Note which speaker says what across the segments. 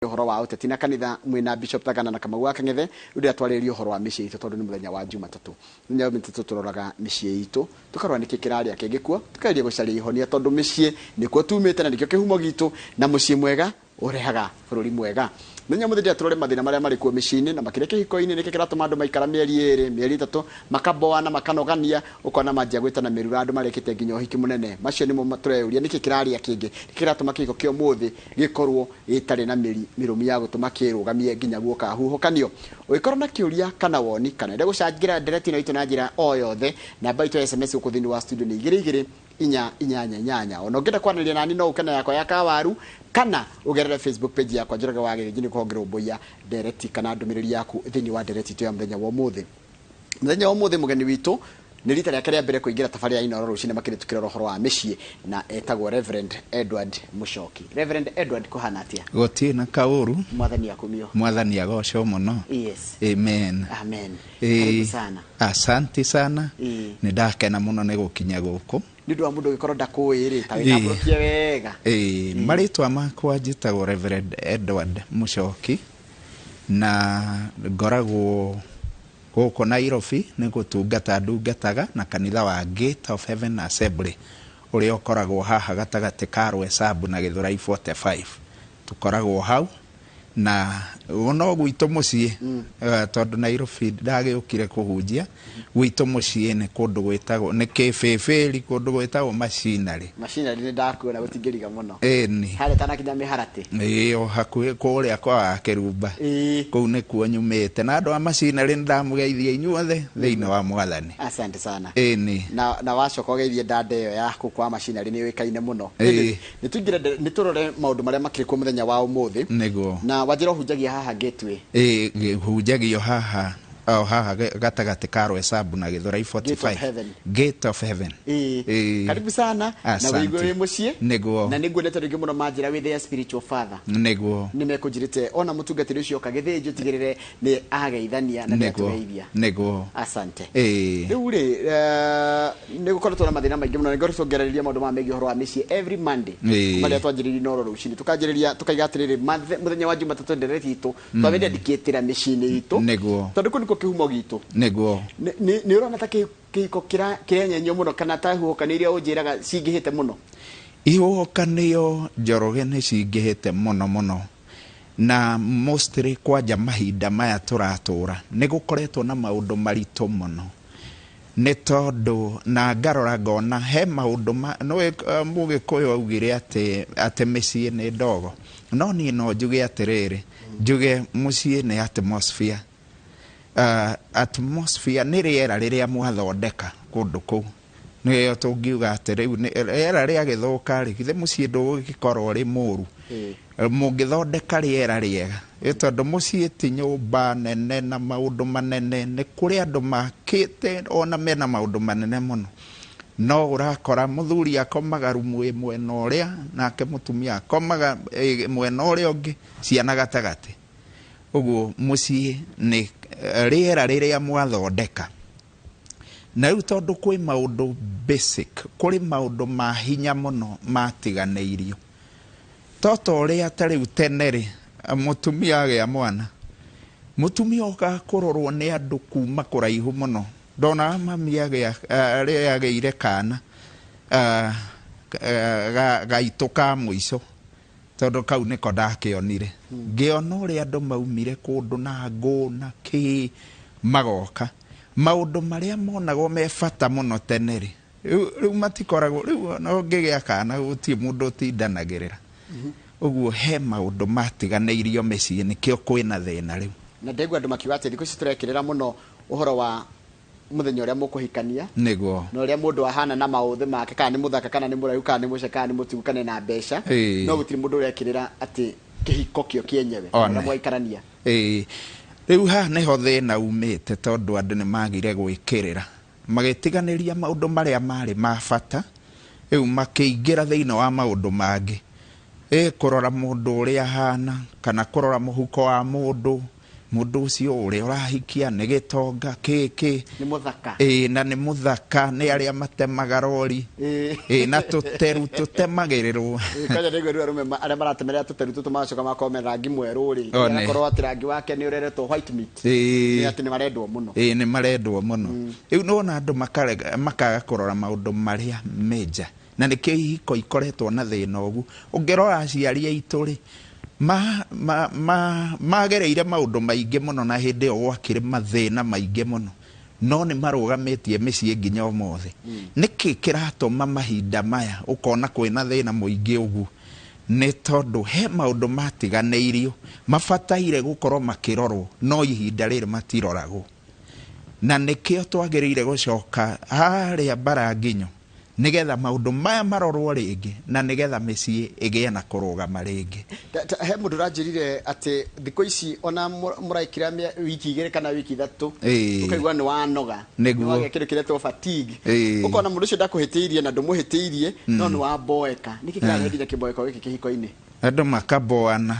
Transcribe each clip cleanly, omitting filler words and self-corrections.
Speaker 1: Ũhoro wa ũteti na kanitha mwĩna Bishop Thagana na Kamau wa Kang'ethe. Rĩu ndĩratwarĩrĩria ũhoro wa mĩciĩ itũ tondũ nĩ mũthenya wa Jumatatũ. Mũthenya wa Jumatatũ tũroraga mĩciĩ itũ, tũkarora nĩkĩ kĩrarĩa kĩngĩ kuo, tũkageria gũcaria ihonia tondũ mĩciĩ nĩkuo tumĩte na nĩkĩo kĩhumo gitũ, na mũciĩ mwega ũrehaga bũrũri mwega. Mũthenya wa mũthĩ ndĩra tũrore mathĩna marĩa marĩ kuo mĩciĩ-inĩ na makĩria kĩhiko-inĩ, nĩkĩ kĩratũma andũ maikara mĩeri ĩrĩ, mĩeri ĩtatũ makaboana, makanogania, ũkona manjia gwĩtana mĩrura, andũ marekĩte nginya ũhiki mũnene. Macio nĩmo tũreyũria, nĩkĩ kĩrarĩa kĩngĩ, nĩkĩ kĩratũma kĩhiko kĩa ũmũthĩ gĩkorwo gĩtarĩ na mĩri mĩrũmu ya gũtũma kĩĩrũgamie nginya guoka huhũkanio. Ũngĩkorwo na kĩũria kana woni kana ũrenda gũcangĩra ndereti ĩno itũ na njĩra o yothe, namba itũ ya SMS gũkũ thĩinĩ wa studio nĩ igĩrĩ igĩrĩ inya inyanya inyanya. Ona ũngĩenda kwaranĩria nani no ũke na yakwa ya kawaru kana ũgerere Facebook page yakwa Njoroge wa Gĩthĩnji nĩkũho ngĩrũmbũiya ndereti kana ndũmĩrĩri yaku thĩinĩ wa ndereti itũ ya mũthenya wa ũmũthĩ. Mũthenya wa ũmũthĩ mũgeni witũ nĩ rita rĩake rĩa mbere kũingĩra tabarĩra ya Inooro rũcinĩ makĩria tukĩrora ũhoro wa mĩciĩ na etagwo Reverend Edward Mũchoki. Reverend Edward, kũhana atĩa?
Speaker 2: Gũtirĩ na kaũru.
Speaker 1: Mwathani akumio.
Speaker 2: Mwathani agocwo mũno.
Speaker 1: Yes.
Speaker 2: Amen.
Speaker 1: Amen. Karibu sana.
Speaker 2: Asante sana. Nĩ ndakena mũno nĩ gũkinya gũkũ.
Speaker 1: Nĩ ũndũ wa mũndũ ũngĩkorwo ndakũĩ rĩ, ta wĩtambũrũkie wega.
Speaker 2: Ĩĩ, marĩtwa makwa njĩtagwo Reverend Edward Mũchoki na ngoragwo gũkũ Nairobi nĩ gũtungata ndungataga na kanitha wa Gate of Heaven Assembly ũrĩa ũkoragwo haha gatagatĩ ka Roysambu na Gĩthũrai 45. Tũkoragwo hau na no gwitũ mũciĩ tondũ Nairobi ndagĩũkire kũhunjia, gwitũ mũciĩ nĩ kũndũ gwĩtagwo nĩ kĩbĩbĩri kũndũ gwĩtagwo macinarĩ.
Speaker 1: Macinarĩ nĩ ndakuona gũtingĩriga mũno.
Speaker 2: Ĩni.
Speaker 1: Harĩa ũtanakinya mĩharatĩ.
Speaker 2: Ĩĩ, o hakuhĩ kũrĩa kwa Kĩrumba. Kũu nĩkuo nyumĩte na andũ a macinarĩ nĩ ndamũgeithia inyuothe thĩinĩ wa Mwathani.
Speaker 1: Asante sana.
Speaker 2: Ĩni.
Speaker 1: Na wacoka ũgeithie dada ĩyo yaku kwa macinarĩ nĩ yũĩkaine mũno. Nĩ tũingĩre nĩ tũrore maũndũ marĩa makĩrĩ kuo mũthenya wa ũmũthĩ.
Speaker 2: Nĩguo.
Speaker 1: Na wanjĩra ũhunjagia haha Gateway.
Speaker 2: Ĩĩ, hunjagio haha o haha gatagatĩ ka Roysambu na Gĩthũrai
Speaker 1: Gate of
Speaker 2: 45.
Speaker 1: Heaven.
Speaker 2: Gate of Heaven.
Speaker 1: Ĩĩ. Karibu sana na
Speaker 2: Asante.
Speaker 1: wĩigue wĩ mũciĩ.
Speaker 2: Nĩguo.
Speaker 1: Na nĩ nguonete rĩngĩ mũno manjĩra wĩ their spiritual father.
Speaker 2: Nĩguo.
Speaker 1: Nĩ mekũnjĩrĩte ona mũtungatĩri ũcio oka gĩthĩnjũ tigĩrĩre nĩ ageithania na nĩ atũgeithia.
Speaker 2: Nĩguo.
Speaker 1: Asante.
Speaker 2: Ĩĩ.
Speaker 1: Rĩu rĩ, nĩ gũkoretwo na mathĩna maingĩ mũno, nĩ ngoretwo ngĩarĩrĩria maũndũ maya megiĩ ũhoro wa mĩciĩ every Monday. Kuma rĩrĩa twanjĩrĩirie Inooro rũcinĩ, tũkanjĩrĩria tũkaiga atĩrĩrĩ, mũthenya wa Jumatatũ ndereti itũ twamĩdedicatĩra mĩciĩ-inĩ itũ.
Speaker 2: Nĩguo.
Speaker 1: Tondũ kũu nĩkuo kĩhumo gitũ.
Speaker 2: Nĩguo.
Speaker 1: Nĩ ũrona ta kĩhiko kĩrenyenyio mũno kana ta huhũkanio iria ũnjĩraga cingĩhĩte mũno?
Speaker 2: Ihuhũkanio Njoroge nĩ cingĩhĩte mũno mũno. Na mostly kwanja mahinda maya tũratũra nĩ gũkoretwo na maũndũ maritũ mũno, nĩ tondũ na ngarora ngona he maũndũ ma, nĩũĩ mũgĩkũyũ augire atĩ, atĩ mĩciĩ nĩ ndogo, no niĩ no njuge atĩrĩrĩ, njuge mũciĩ nĩ atmosphere. Atmosphere nĩ rĩera rĩrĩa mwathondeka kũndũ kũu. Nĩyo tũngiuga atĩ rĩu rĩera rĩagĩthũka rĩ, githĩ mũciĩ ndũgũgĩkorwo ũrĩ mũru? Mũngĩthondeka rĩera rĩega, ĩ tondũ mũciĩ ti nyũmba nene na maũndũ manene, nĩ kũrĩ andũ makĩte ona mena maũndũ manene mũno, no ũrakora mũthuri akomaga rumu ĩ mwena ũrĩa, nake mũtumia akomaga mwena ũrĩa ũngĩ, ciana gatagatĩ. Ũguo mũciĩ nĩ rĩera rĩrĩa mwathondeka. Na rĩu tondũ kwĩ maũndũ basic, kũrĩ maũndũ ma hinya mũno matiganĩirio. To ta ũrĩa ta rĩu tene rĩ, mũtumia agĩa mwana, mũtumia okaga kũrorwo nĩ andũ kuma kũraihu mũno. Ndonaga mami agĩa, rĩrĩa agĩire kana gaitũ ka mũico, Tondũ kau nĩko ndakĩonire. Ngĩona ũrĩa andũ maumire kũndũ na ngũ na kĩĩ magoka. Maũndũ marĩa monagwo me bata mũno tene rĩ, rĩu matikoragwo, rĩu ona ũngĩgĩa kana gũtirĩ mũndũ ũtindanagĩrĩra. Ũguo he maũndũ matiganĩirio mĩciĩ nĩkĩo kwĩna thĩna rĩu.
Speaker 1: Na ndaigua andũ makiuga atĩ thikũ ici tũrekĩrĩra mũno ũhoro wa Mũthenya ũrĩa mũkũhikania.
Speaker 2: Nĩguo.
Speaker 1: Na ũrĩa mũndũ ahana na maũthĩ make, kana nĩ mũthaka, kana nĩ mũraihu, kana nĩ mũce, kana nĩ mũtugu, kana ena mbeca. No gũtirĩ mũndũ ũrekĩrĩra atĩ kĩhiko kĩo kĩenyewe, kana ũrĩa mũgaikarania.
Speaker 2: Ĩĩ. Rĩu haha nĩho thĩna umĩte tondũ andũ nĩ magire gwĩkĩrĩra. Magĩtiganĩria maũndũ marĩa marĩ ma bata, rĩu makĩingĩra thĩinĩ wa maũndũ mangĩ. Ĩ kũrora mũndũ ũrĩa ahana, kana kũrora mũhuko wa mũndũ, Mũndũ ũcio ũrĩa ũrahikia nĩ gĩtonga kĩ kĩ.
Speaker 1: Nĩ mũthaka.
Speaker 2: Ĩĩ, na nĩ mũthaka, nĩ arĩa matemaga rori. Ĩĩ, na tũteru tũtemagĩrĩrwo.
Speaker 1: Ĩĩ, kwanja nĩguo rĩu arũme arĩa maratemerera tũteru tũtũ magacoka magakorwo mena rangi mwerũ rĩ,
Speaker 2: One.
Speaker 1: agakorwo atĩ rangi wake nĩ ũreretwo white meat. Nĩ atĩ nĩ marendwo mũno.
Speaker 2: Ĩĩ, nĩ marendwo mũno. Rĩu nĩwona andũ makaga kũrora maũndũ marĩa major. Na nĩkĩo ihiko ikoretwo na thĩna ũguo. Ũngĩrora aciari aitũ rĩ, ma, ma, ma, magereire maũndũ maingĩ mũno na hĩndĩ ĩyo gwakĩrĩ mathĩna maingĩ mũno, no nĩ marũgamĩtie mĩciĩ nginya ũmũthĩ. Nĩkĩ kĩratũma mahinda maya ũkona kwĩna thĩna mũingĩ ũguo? Nĩ tondũ he maũndũ matiganĩirio mabataire gũkorwo makĩrorwo no ihinda rĩrĩ matiroragwo. Na nĩkĩo twagĩrĩire gũcoka harĩa Mbaranginyo nĩgetha maũndũ maya marorwo rĩngĩ na nĩgetha mĩciĩ ĩgĩe na kũrũgama rĩngĩ.
Speaker 1: He mũndũ ũranjĩrire atĩ thikũ ici ona mũraikira wiki 2 kana wiki 3, ũkaigua nĩ wanoga, nĩ wagĩa kĩndũ kĩretwo fatigue. Ũkona mũndũ ũcio ndakũhĩtĩirie na ndũmũhĩtĩirie, no nĩ wamboeka. Nĩkĩ kĩrarehe nginya kĩmboeko gĩkĩ kĩhiko-inĩ?
Speaker 2: Andũ makaboana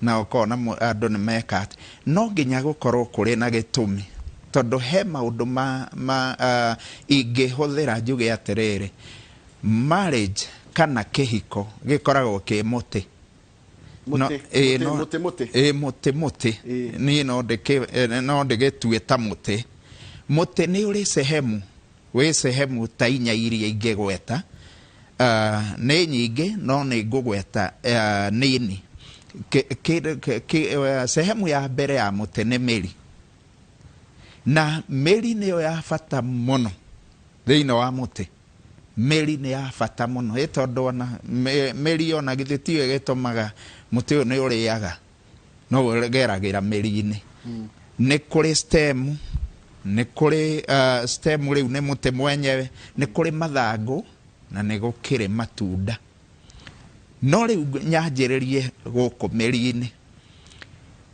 Speaker 2: na ũkona andũ nĩ meka atĩ. No nginya gũkorwo kũrĩ na gĩtũmi, tondũ he maũndũ ma ingĩhũthĩra njuge atĩrĩrĩ, marriage kana kĩhiko gĩkoragwo kĩ mũtĩ.
Speaker 1: Mũtĩ, mũtĩ, mũtĩ, mũtĩ.
Speaker 2: Ĩĩ, mũtĩ, mũtĩ. Niĩ no ndĩgĩtue ta mũtĩ. Mũtĩ nĩ ũrĩ sehemu, wĩ sehemu ta inya iria ingĩgweta. Nĩ nyingĩ no nĩ ngũgweta nini. Sehemu ya mbere ya mũtĩ nĩ mĩri. Na mĩri nĩyo ya bata mũno thĩinĩ wa mũtĩ. Mĩri nĩ ya bata mũno, ĩ tondũ ona mĩri ona githĩ tiyo ĩgĩtũmaga mũtĩ ũyũ nĩ ũrĩaga, no ũgeragĩra mĩri-inĩ. Nĩ kũrĩ stem, nĩ kũrĩ stem rĩu nĩ mũtĩ mwenyewe, nĩ kũrĩ mathangũ na nĩ gũkĩrĩ matunda. No rĩu nyanjĩrĩrie gũkũ mĩri-inĩ.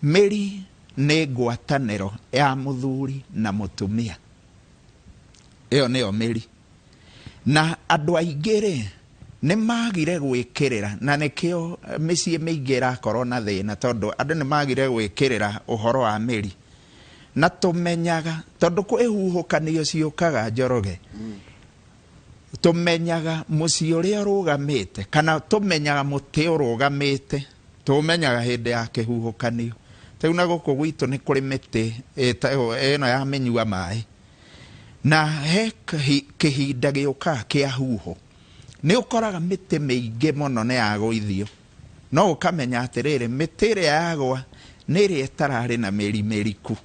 Speaker 2: Mĩri nĩ ngwatanĩro ya mũthuri na mũtumia. Ĩyo nĩyo mĩri. Na andũ aingĩ rĩ, nĩ magire gwĩkĩrĩra, na nĩkĩo mĩciĩ mĩingĩ ĩrakorwo na thĩna, tondũ andũ nĩ magire gwĩkĩrĩra ũhoro wa mĩri. Na tũmenyaga, tondũ kwĩ huhũkanio ciũkaga Njoroge, tũmenyaga mũciĩ ũrĩa ũrũgamĩte, kana tũmenyaga mũtĩ ũrũgamĩte, tũmenyaga hĩndĩ ya kĩhuhũkanio. Rĩu na gũkũ gwitũ nĩ kũrĩ mĩtĩ ĩtagwo ĩno ya mĩnyua maĩ. Na he kĩhinda gĩũkaga kĩa huho. Nĩ ũkoraga mĩtĩ mĩingĩ mũno nĩ yagũithio. No ũkamenya atĩrĩrĩ, mĩtĩ ĩrĩa yagwa nĩ ĩrĩa ĩtararĩ na mĩri mĩriku.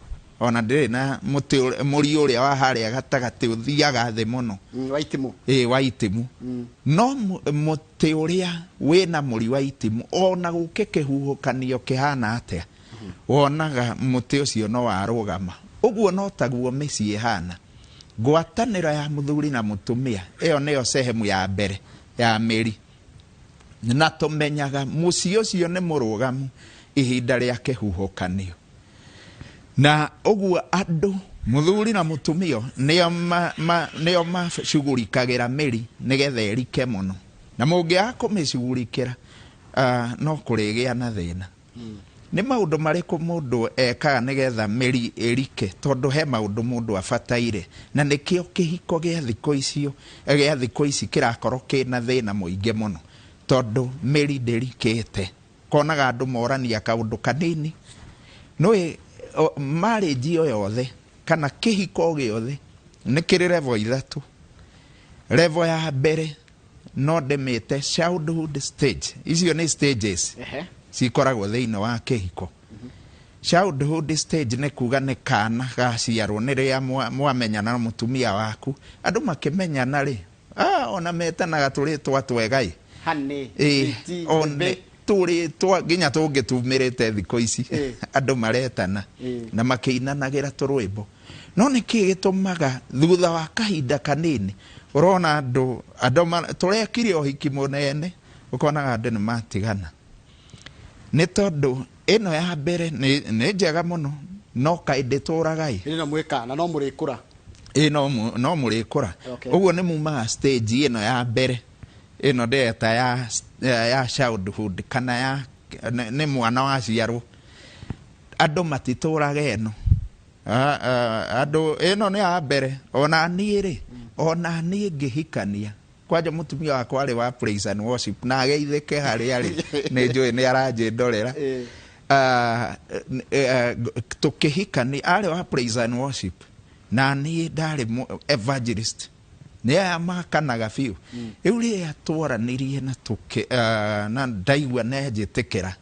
Speaker 2: Ona ndĩrĩ na mũtĩ mũri ũrĩa wa harĩa gatagatĩ ũthiaga thĩ mũno.
Speaker 1: Wa itimũ.
Speaker 2: Ĩĩ, wa itimũ. No mũtĩ ũrĩa wĩna mũri wa itimũ, ona gũke kĩhuhũkanio kĩhana atĩa, wonaga mũtĩ ũcio no warũgama. Ũguo no taguo mĩciĩ ĩhana. Ngwatanĩro ya mũthuri na mũtumia, ĩyo nĩyo sehemu ya mbere ya mĩri. Na tũmenyaga mũciĩ ũcio nĩ mũrũgamu ihinda rĩa kĩhuhũkanio. Na ũguo andũ, mũthuri na mũtumia, nĩo macugurikagĩra mĩri nĩgetha ĩrike mũno. Na mũngĩaga kũmĩcugurikĩra, no kũrĩgĩa na thĩna. Nĩ maũndũ marĩkũ mũndũ ekaga nĩgetha mĩri ĩrike? Tondũ he maũndũ mũndũ abataire. Na nĩkĩo kĩhiko gĩa thikũ icio, gĩa thikũ ici kĩrakorwo kĩna thĩna mũingĩ mũno. Tondũ mĩri ndĩrikĩte. Konaga andũ morania kaũndũ kanini. Nĩũĩ, marriage o yothe, kana kĩhiko gĩothe, nĩ kĩrĩ level ithatũ. Level ya mbere, no ndĩmĩte childhood stage. Icio nĩ stages. Cikoragwo thĩinĩ wa kĩhiko. Childhood stage nĩ kuga nĩ kana gaciarwo, nĩ rĩrĩa mwamenyana na mũtumia waku. Andũ makĩmenyana rĩ, ona metanaga tũrĩtwa twega ĩ.
Speaker 1: Honey, sweetie,
Speaker 2: one
Speaker 1: baby.
Speaker 2: tũrĩtwa nginya tũngĩtumĩrĩte thikũ ici. Andũ maretana na makĩinanagĩra tũrwĩmbo. No nĩ kĩĩ gĩtũmaga thutha wa kahinda kanini ũrona andũ tũrekire ũhiki mũnene, ũkonaga andũ nĩ matigana. Nĩ tondũ ĩno ya mbere nĩ njega mũno, no kaĩ ndĩtũraga ĩ.
Speaker 1: Ĩno mwĩkana, no mũrĩkũra.
Speaker 2: Ĩ, no mũrĩkũra. Ũguo nĩ mumaga stage ĩno ya mbere. Ĩno ndĩreta ya childhood, kana ya, nĩ mwana waciarwo. Andũ matitũraga ĩno. Ah, ah, andũ ĩno nĩ ya mbere. Ona niĩ rĩ, ona niĩ ngĩhikania kwanja mũtumia wakwa arĩ wa praise and worship na ageithĩke harĩa arĩ, nĩ njũĩ nĩ aranjĩndorera. Ah, tũkĩhikania arĩ wa praise and worship na niĩ ndarĩ evangelist, nĩ aya makanaga biũ. Rĩu rĩrĩa twaranirie na tũkĩ na ndaigua nĩanjĩtĩkĩra,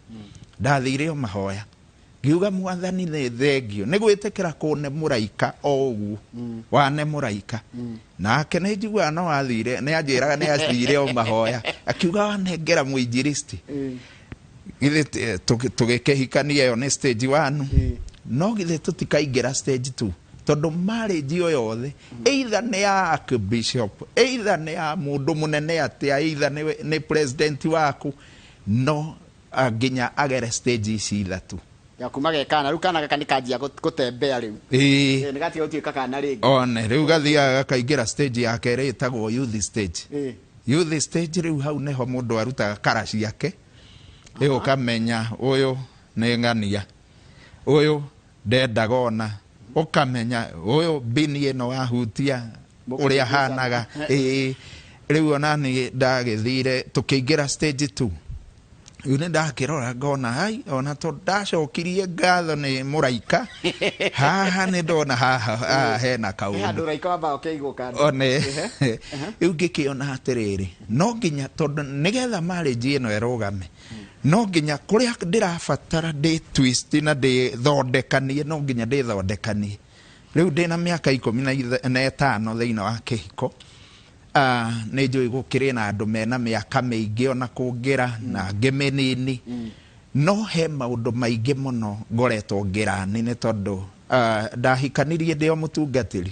Speaker 2: ndathire o mahoya ngiuga, Mwathani, nĩ thengio nĩ gwĩtĩkĩra kũne mũraika o ũguo wane mũraika. Nake nĩ njiguaga no athire, nĩ anjĩraga nĩ athire o mahoya akiuga, wanengera mũinjilisti. Githĩ tũgĩkĩhikania ĩyo nĩ stage one, no githĩ tũtikaingĩra stage two? Tondũ marriage o yothe, either nĩ ya archbishop, either nĩ ya mũndũ mũnene atĩa, either nĩ president waku, no nginya agere stage ici ithatũ.
Speaker 1: Ya kuma ge kana, rĩu kana gaka nĩ kanjia gũtembea rĩu.
Speaker 2: Ĩĩ.
Speaker 1: Nĩ gatiga gũtuĩka kana rĩngĩ.
Speaker 2: One rĩu gathiaga gakaingĩra stage ya kerĩ ĩtagwo youth stage. Youth stage, rĩu hau nĩho mũndũ arutaga kara ciake. Rĩu ũkamenya ũyũ nĩ ng'ania, ũyũ ndendaga, ona ũkamenya ũyũ mbini ĩno wahutia ũrĩa hanaga. Ĩĩ, rĩu ona niĩ ndagĩthire tũkĩingĩra stage two, rĩu nĩ ndakĩrora ngona hai, ona to ndacokirie ngatho nĩ mũraika haha, nĩ ndona haha haha hena
Speaker 1: He
Speaker 2: kaũndũ.
Speaker 1: Handũ raika wambaga ũkĩigwo kando.
Speaker 2: One rĩu ngĩkĩona atĩrĩrĩ, no nginya, tondũ nĩgetha marriage ĩno ĩrũgame, no nginya kũrĩa ndĩrabatara ndĩ twist na ndĩthondekanie, no nginya ndĩthondekanie. Rĩu ndĩna mĩaka 15 thĩinĩ wa kĩhiko. Nĩ njũĩ gũkĩrĩ na andũ mena mĩaka mĩingĩ ona kũngĩra na angĩ mĩnini, no he maũndũ maingĩ mũno ngoretwo ngĩrani, nĩ tondũ ndahikanirie ndĩ o mũtungatĩri.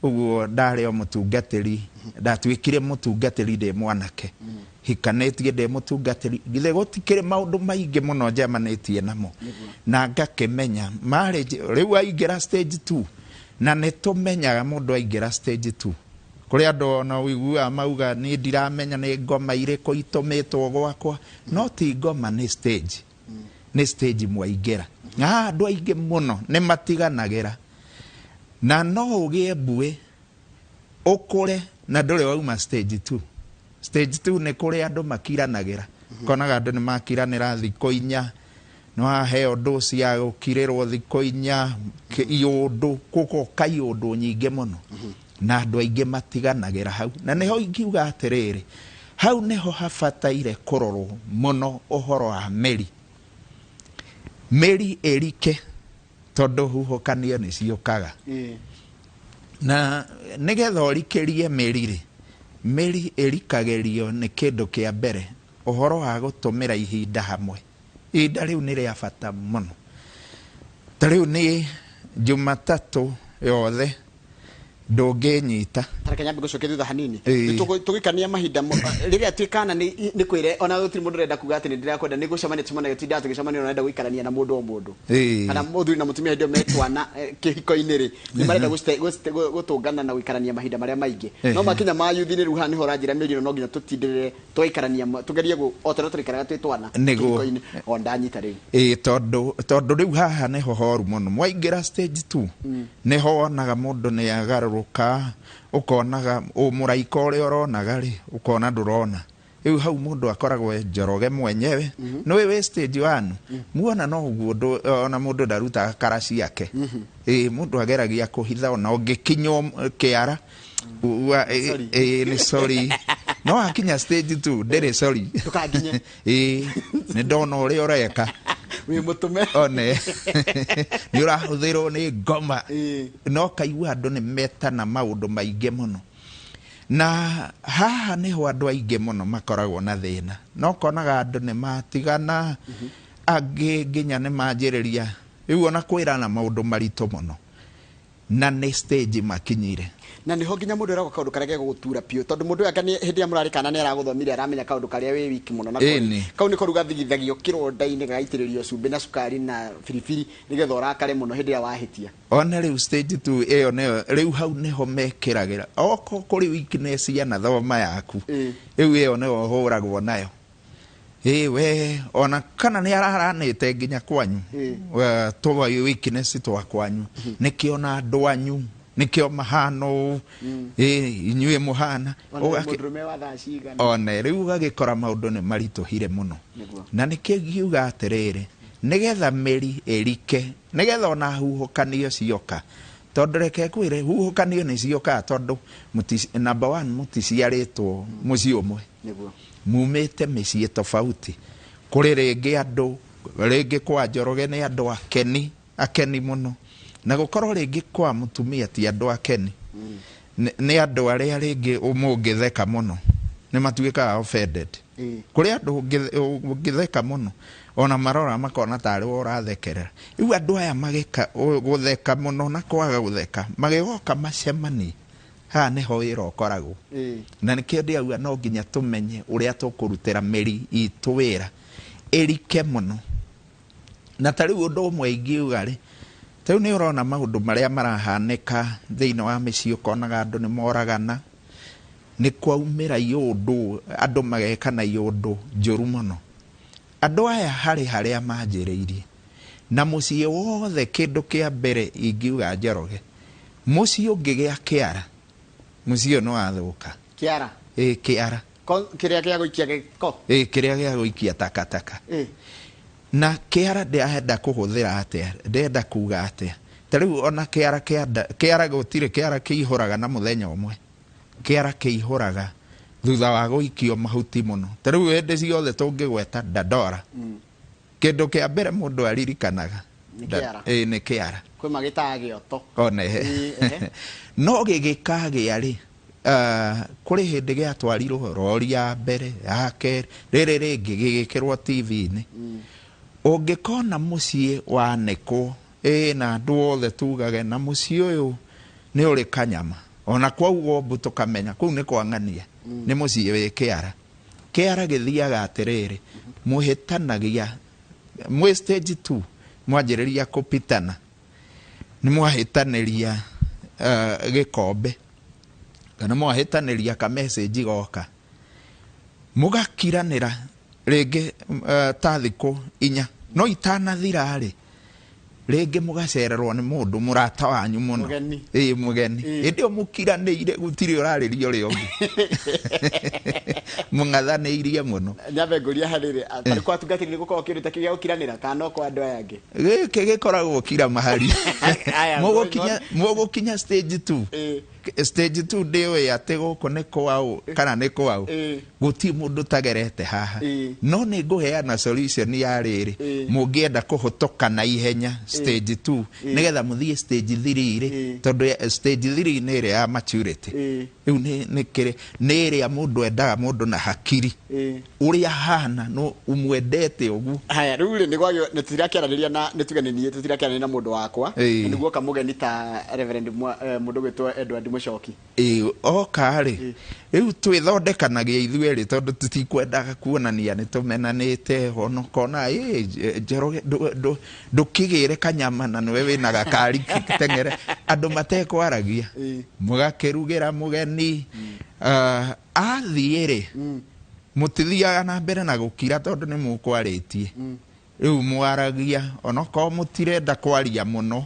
Speaker 2: Ũguo ndarĩ o mũtungatĩri, ndatuĩkire mũtungatĩri ndĩ mwanake, hikanĩtie ndĩ mũtungatĩri. Githĩ gũtikĩrĩ maũndũ maingĩ mũno njemanĩtie namo na ngakĩmenya marriage rĩu aingĩra stage 2, na nĩ tũmenyaga mũndũ aingĩra stage 2. Kũrĩ andũ ona ũiguaga mauga, niĩ ndiramenya nĩ ngoma irĩkũ itũmĩtwo gwakwa. No ti ngoma, nĩ stage, nĩ stage mwaingĩra. Na haha andũ aingĩ mũno nĩ matiganagĩra, na no ũgĩe mbuĩ ũkũre na ndũrĩ wauma stage 2. Stage 2 nĩ kũrĩ andũ makiranagĩra, konaga andũ nĩ makiranĩra thikũ 4, nĩ waheo ndũ cia gũkirĩrwo thikũ 4, iũndũ gũgoka, iũndũ nyingĩ mũno, na andũ aingĩ matiganagĩra hau. Na nĩho ingiuga atĩrĩrĩ, hau nĩho habataire kũrorwo mũno ũhoro wa mĩri, mĩri ĩrike, tondũ huhũkanio nĩ ciũkaga. Na nĩgetha ũrikĩrie mĩri rĩ, mĩri ĩrikagĩrio nĩ kĩndũ kĩa mbere, ũhoro wa gũtũmĩra ihinda hamwe. Ihinda rĩu nĩ rĩa bata mũno. Ta rĩu nĩ Jumatatũ yothe ndũngĩnyita.
Speaker 1: Tareke nyambe ngũcokie thutha hanini. Tũgĩkania mahinda rĩrĩa twĩ kana nĩ kwĩre ona gũtirĩ mũndũ ũrenda kuga atĩ nĩ ndĩrakwenda, nĩ gũcemania tũcemanagia, tindaga tũgĩcemania, ũrenda gũikarania na mũndũ o mũndũ. Kana mũthuri na mũtumia hĩndĩ ĩyo me twana kĩhiko-inĩ rĩ, nĩ marenda gũtũngana na gũikarania mahinda marĩa maingĩ. No makinya ma yuthi-inĩ, rĩu haha nĩho ũranjĩra mĩri ĩno no nginya tũtindĩrĩre tũgaikarania, tũgerie o ta ũrĩa tũraikaraga twĩ twana kĩhiko-inĩ. O ndanyita rĩu.
Speaker 2: Ĩĩ, tondũ rĩu haha nĩho horu mũno. Mwaingĩra stage two, nĩho wonaga mũndũ nĩ agarũrũka, ũkonaga mũraika ũrĩa ũronaga rĩ, ũkona ndũrona. Rĩu hau mũndũ akoragwo e njoroge mwenyewe. Nĩũĩ wĩ stage one, muona no ũguo ona mũndũ ndarutaga kara ciake. Ĩĩ, mũndũ ageragia kũhitha, ona ũngĩkinywo kĩara
Speaker 1: Sorry.
Speaker 2: Ĩĩ, nĩ sorry. No akinya stage two ndĩrĩ sorry.
Speaker 1: Ndũkanginye.
Speaker 2: Ĩĩ, nĩ ndona ũrĩa ũreka.
Speaker 1: Wĩ mũtũme.
Speaker 2: One nĩ ũrahũthĩrwo nĩ ngoma. No kaigua andũ nĩ metana maũndũ maingĩ mũno, na haha nĩho andũ aingĩ mũno makoragwo na thĩna. No konaga andũ nĩ matigana, angĩ nginya nĩ manjĩrĩria rĩu ona kwĩrana maũndũ maritũ mũno, na nĩ stage makinyire.
Speaker 1: Na nĩho nginya mũndũ eragwo kaũndũ karĩa gegũgũtura biũ, tondũ mũndũ ũyũ anga hĩndĩ ĩrĩa mũrarĩ kana nĩ aragũthomire, aramenya kaũndũ karĩa wĩ wiki mũno nako. Kau nĩko rĩu gathigithagio kĩronda-inĩ, gagaitĩrĩrio cumbĩ na cukari na biribiri, nĩgetha ũrakare mũno hĩndĩ ĩrĩa wahĩtia.
Speaker 2: Ona rĩu stage two ĩyo nĩyo rĩu hau nĩho mekĩragĩra oko kũrĩ weakness ya na thoma yaku. Rĩu ĩyo nĩyo ũhũragwo nayo. Ĩ we ona kana nĩ araranĩte nginya kwanyu. Twa weakness twa kwanyu nĩkĩo na andũ anyu nĩkĩo mahana ũũ, ĩ inyuĩ mũhana.
Speaker 1: Ona mũndũrũme wa thaa cigana.
Speaker 2: One rĩu ũgagĩkora maũndũ nĩ maritũhire mũno.
Speaker 1: Nĩguo.
Speaker 2: Na nĩkĩo ngiuga atĩrĩrĩ, nĩgetha mĩri ĩrike, nĩgetha ona huhũkanio cioka, tondũ reke ngwĩre huhũkanio nĩ ciokaga tondũ number one mũticiarĩtwo mũciĩ ũmwe.
Speaker 1: Nĩguo.
Speaker 2: Mumĩte mĩciĩ tofauti. Kũrĩ rĩngĩ andũ, rĩngĩ kwa Njoroge nĩ andũ akeni, akeni mũno. Na gũkorwo rĩngĩ kwa mũtumia ti andũ akeni. Nĩ andũ arĩa rĩngĩ mũngĩtheka mũno, nĩ matuĩkaga offended. Kũrĩ andũ ũngĩtheka mũno, ona marora makona tarĩ we ũrathekerera. Rĩu andũ aya magĩka gũtheka mũno na kwaga gũtheka, magĩgoka macemanie, haha nĩho wĩra ũkoragwo. Na nĩkĩo ndĩrauga no nginya tũmenye ũrĩa tũkũrutĩra mĩri itũ wĩra, ĩrike mũno. Na ta rĩu ũndũ ũmwe ingiuga rĩ, ta rĩu nĩ ũrona maũndũ marĩa marahanĩka thĩinĩ wa mĩciĩ, ũkonaga andũ nĩ moragana, nĩ kwaumĩra iũndũ, andũ magekana iũndũ njũru mũno. Andũ aya harĩ harĩa manjĩrĩirie, na mũciĩ wothe kĩndũ kĩa mbere ingiuga Njoroge, mũciĩ ũngĩgĩa kĩara, mũciĩ ũyũ nĩ wathũka.
Speaker 1: Kĩara?
Speaker 2: Ĩĩ, kĩara.
Speaker 1: Kĩrĩa gĩa gũikia gĩko?
Speaker 2: Ĩĩ, kĩrĩa gĩa gũikia takataka. Na kĩara ndĩrenda kũhũthĩra atĩa, ndĩrenda kuga atĩa. Ta rĩu ona kĩara kĩa nda, kĩara gũtirĩ kĩara kĩihũraga na mũthenya ũmwe. Kĩara kĩihũraga thutha wa gũikio mahuti mũno. Ta rĩu hĩndĩ ciothe tũngĩgweta Dandora, kĩndũ kĩa mbere mũndũ aririkanaga
Speaker 1: Nĩ kĩara.
Speaker 2: Ĩĩ, nĩ kĩara.
Speaker 1: Kwĩ magĩtaga gĩoto.
Speaker 2: One.
Speaker 1: Ĩĩ, ehe.
Speaker 2: No gĩgĩkagĩa rĩ, kũrĩ hĩndĩ gĩatwarirwo rori ya mbere, ya kerĩ, rĩrĩ rĩngĩ gĩgĩkĩrwo TV-inĩ. Ũngĩkona mũciĩ wanĩkwo, ĩĩ na andũ othe tugage na mũciĩ ũyũ nĩ ũrĩ kanyama. Ona kwaugwo mbu tũkamenya kũu nĩ kwa ng'ania, nĩ mũciĩ wĩ kĩara. Kĩara gĩthiaga atĩrĩrĩ, mũhĩtanagia mwĩ stage 2 mwanjĩrĩria kũpitana, nĩ mwahĩtanĩria gĩkombe kana mwahĩtanĩria ka message goka, mũgakiranĩra rĩngĩ ta thikũ inya, no itanathira rĩ, rĩngĩ mũgacererwo nĩ mũndũ mũrata wanyu mũno.
Speaker 1: Mũgeni.
Speaker 2: Ĩĩ, mũgeni. Hĩndĩ ĩyo mũkiranĩire gũtirĩ ũrarĩria ũrĩa ũngĩ. Mũng'athanĩirie mũno.
Speaker 1: Nyambe ngũria harĩrĩ, tarĩ kwa atungatĩri nĩ gũkoragwo kĩndũ ta kĩu gĩa gũkiranĩra kana no kwa andũ aya angĩ?
Speaker 2: Gĩkĩ gĩkoragwo kira mahali.
Speaker 1: Aya,
Speaker 2: Mũgũkinya stage 2. Stage 2 ndĩũĩ atĩ gũkũ nĩ kwaũ kana nĩ kwaũ. Gũtirĩ mũndũ ũtagerete haha. No nĩ ngũheana solution ya rĩrĩ, mũngĩenda kũhũtũka na ihenya stage 2, nĩgetha mũthiĩ stage 3 rĩ, tondũ stage 3 nĩ ĩrĩa ya maturity. Rĩu nĩ kĩrĩ, nĩ ĩrĩa mũndũ endaga mũndũ na hakiri. Ũrĩa ahana, no ũmwendete ũguo.
Speaker 1: Haya, rĩu rĩ, nĩ gwagĩo, nĩ tũtirakĩaranĩria na, nĩ tuge nĩ niĩ, tũtirakĩaranĩria na mũndũ wakwa. Na nĩguo oka mũgeni ta Reverend mũndũ ũgwĩtwo Edward Mũchoki.
Speaker 2: Ĩĩ, oka rĩ, rĩu twĩthondekanagia ithuĩ erĩ tondũ tũtikwendaga kuonania nĩ tũmenanĩte, ona ũkona, ĩ, Njoroge, ndũkĩgĩre kanyama na nĩwe wĩna gakari teng'ere. Andũ matekwaragia. Mũgakĩrugĩra mũgeni. Athiĩ rĩ, mũtithiaga na mbere na gũkira tondũ nĩ mũkwarĩtie. Rĩu mwaragia, onokorwo mũtirenda kwaria mũno,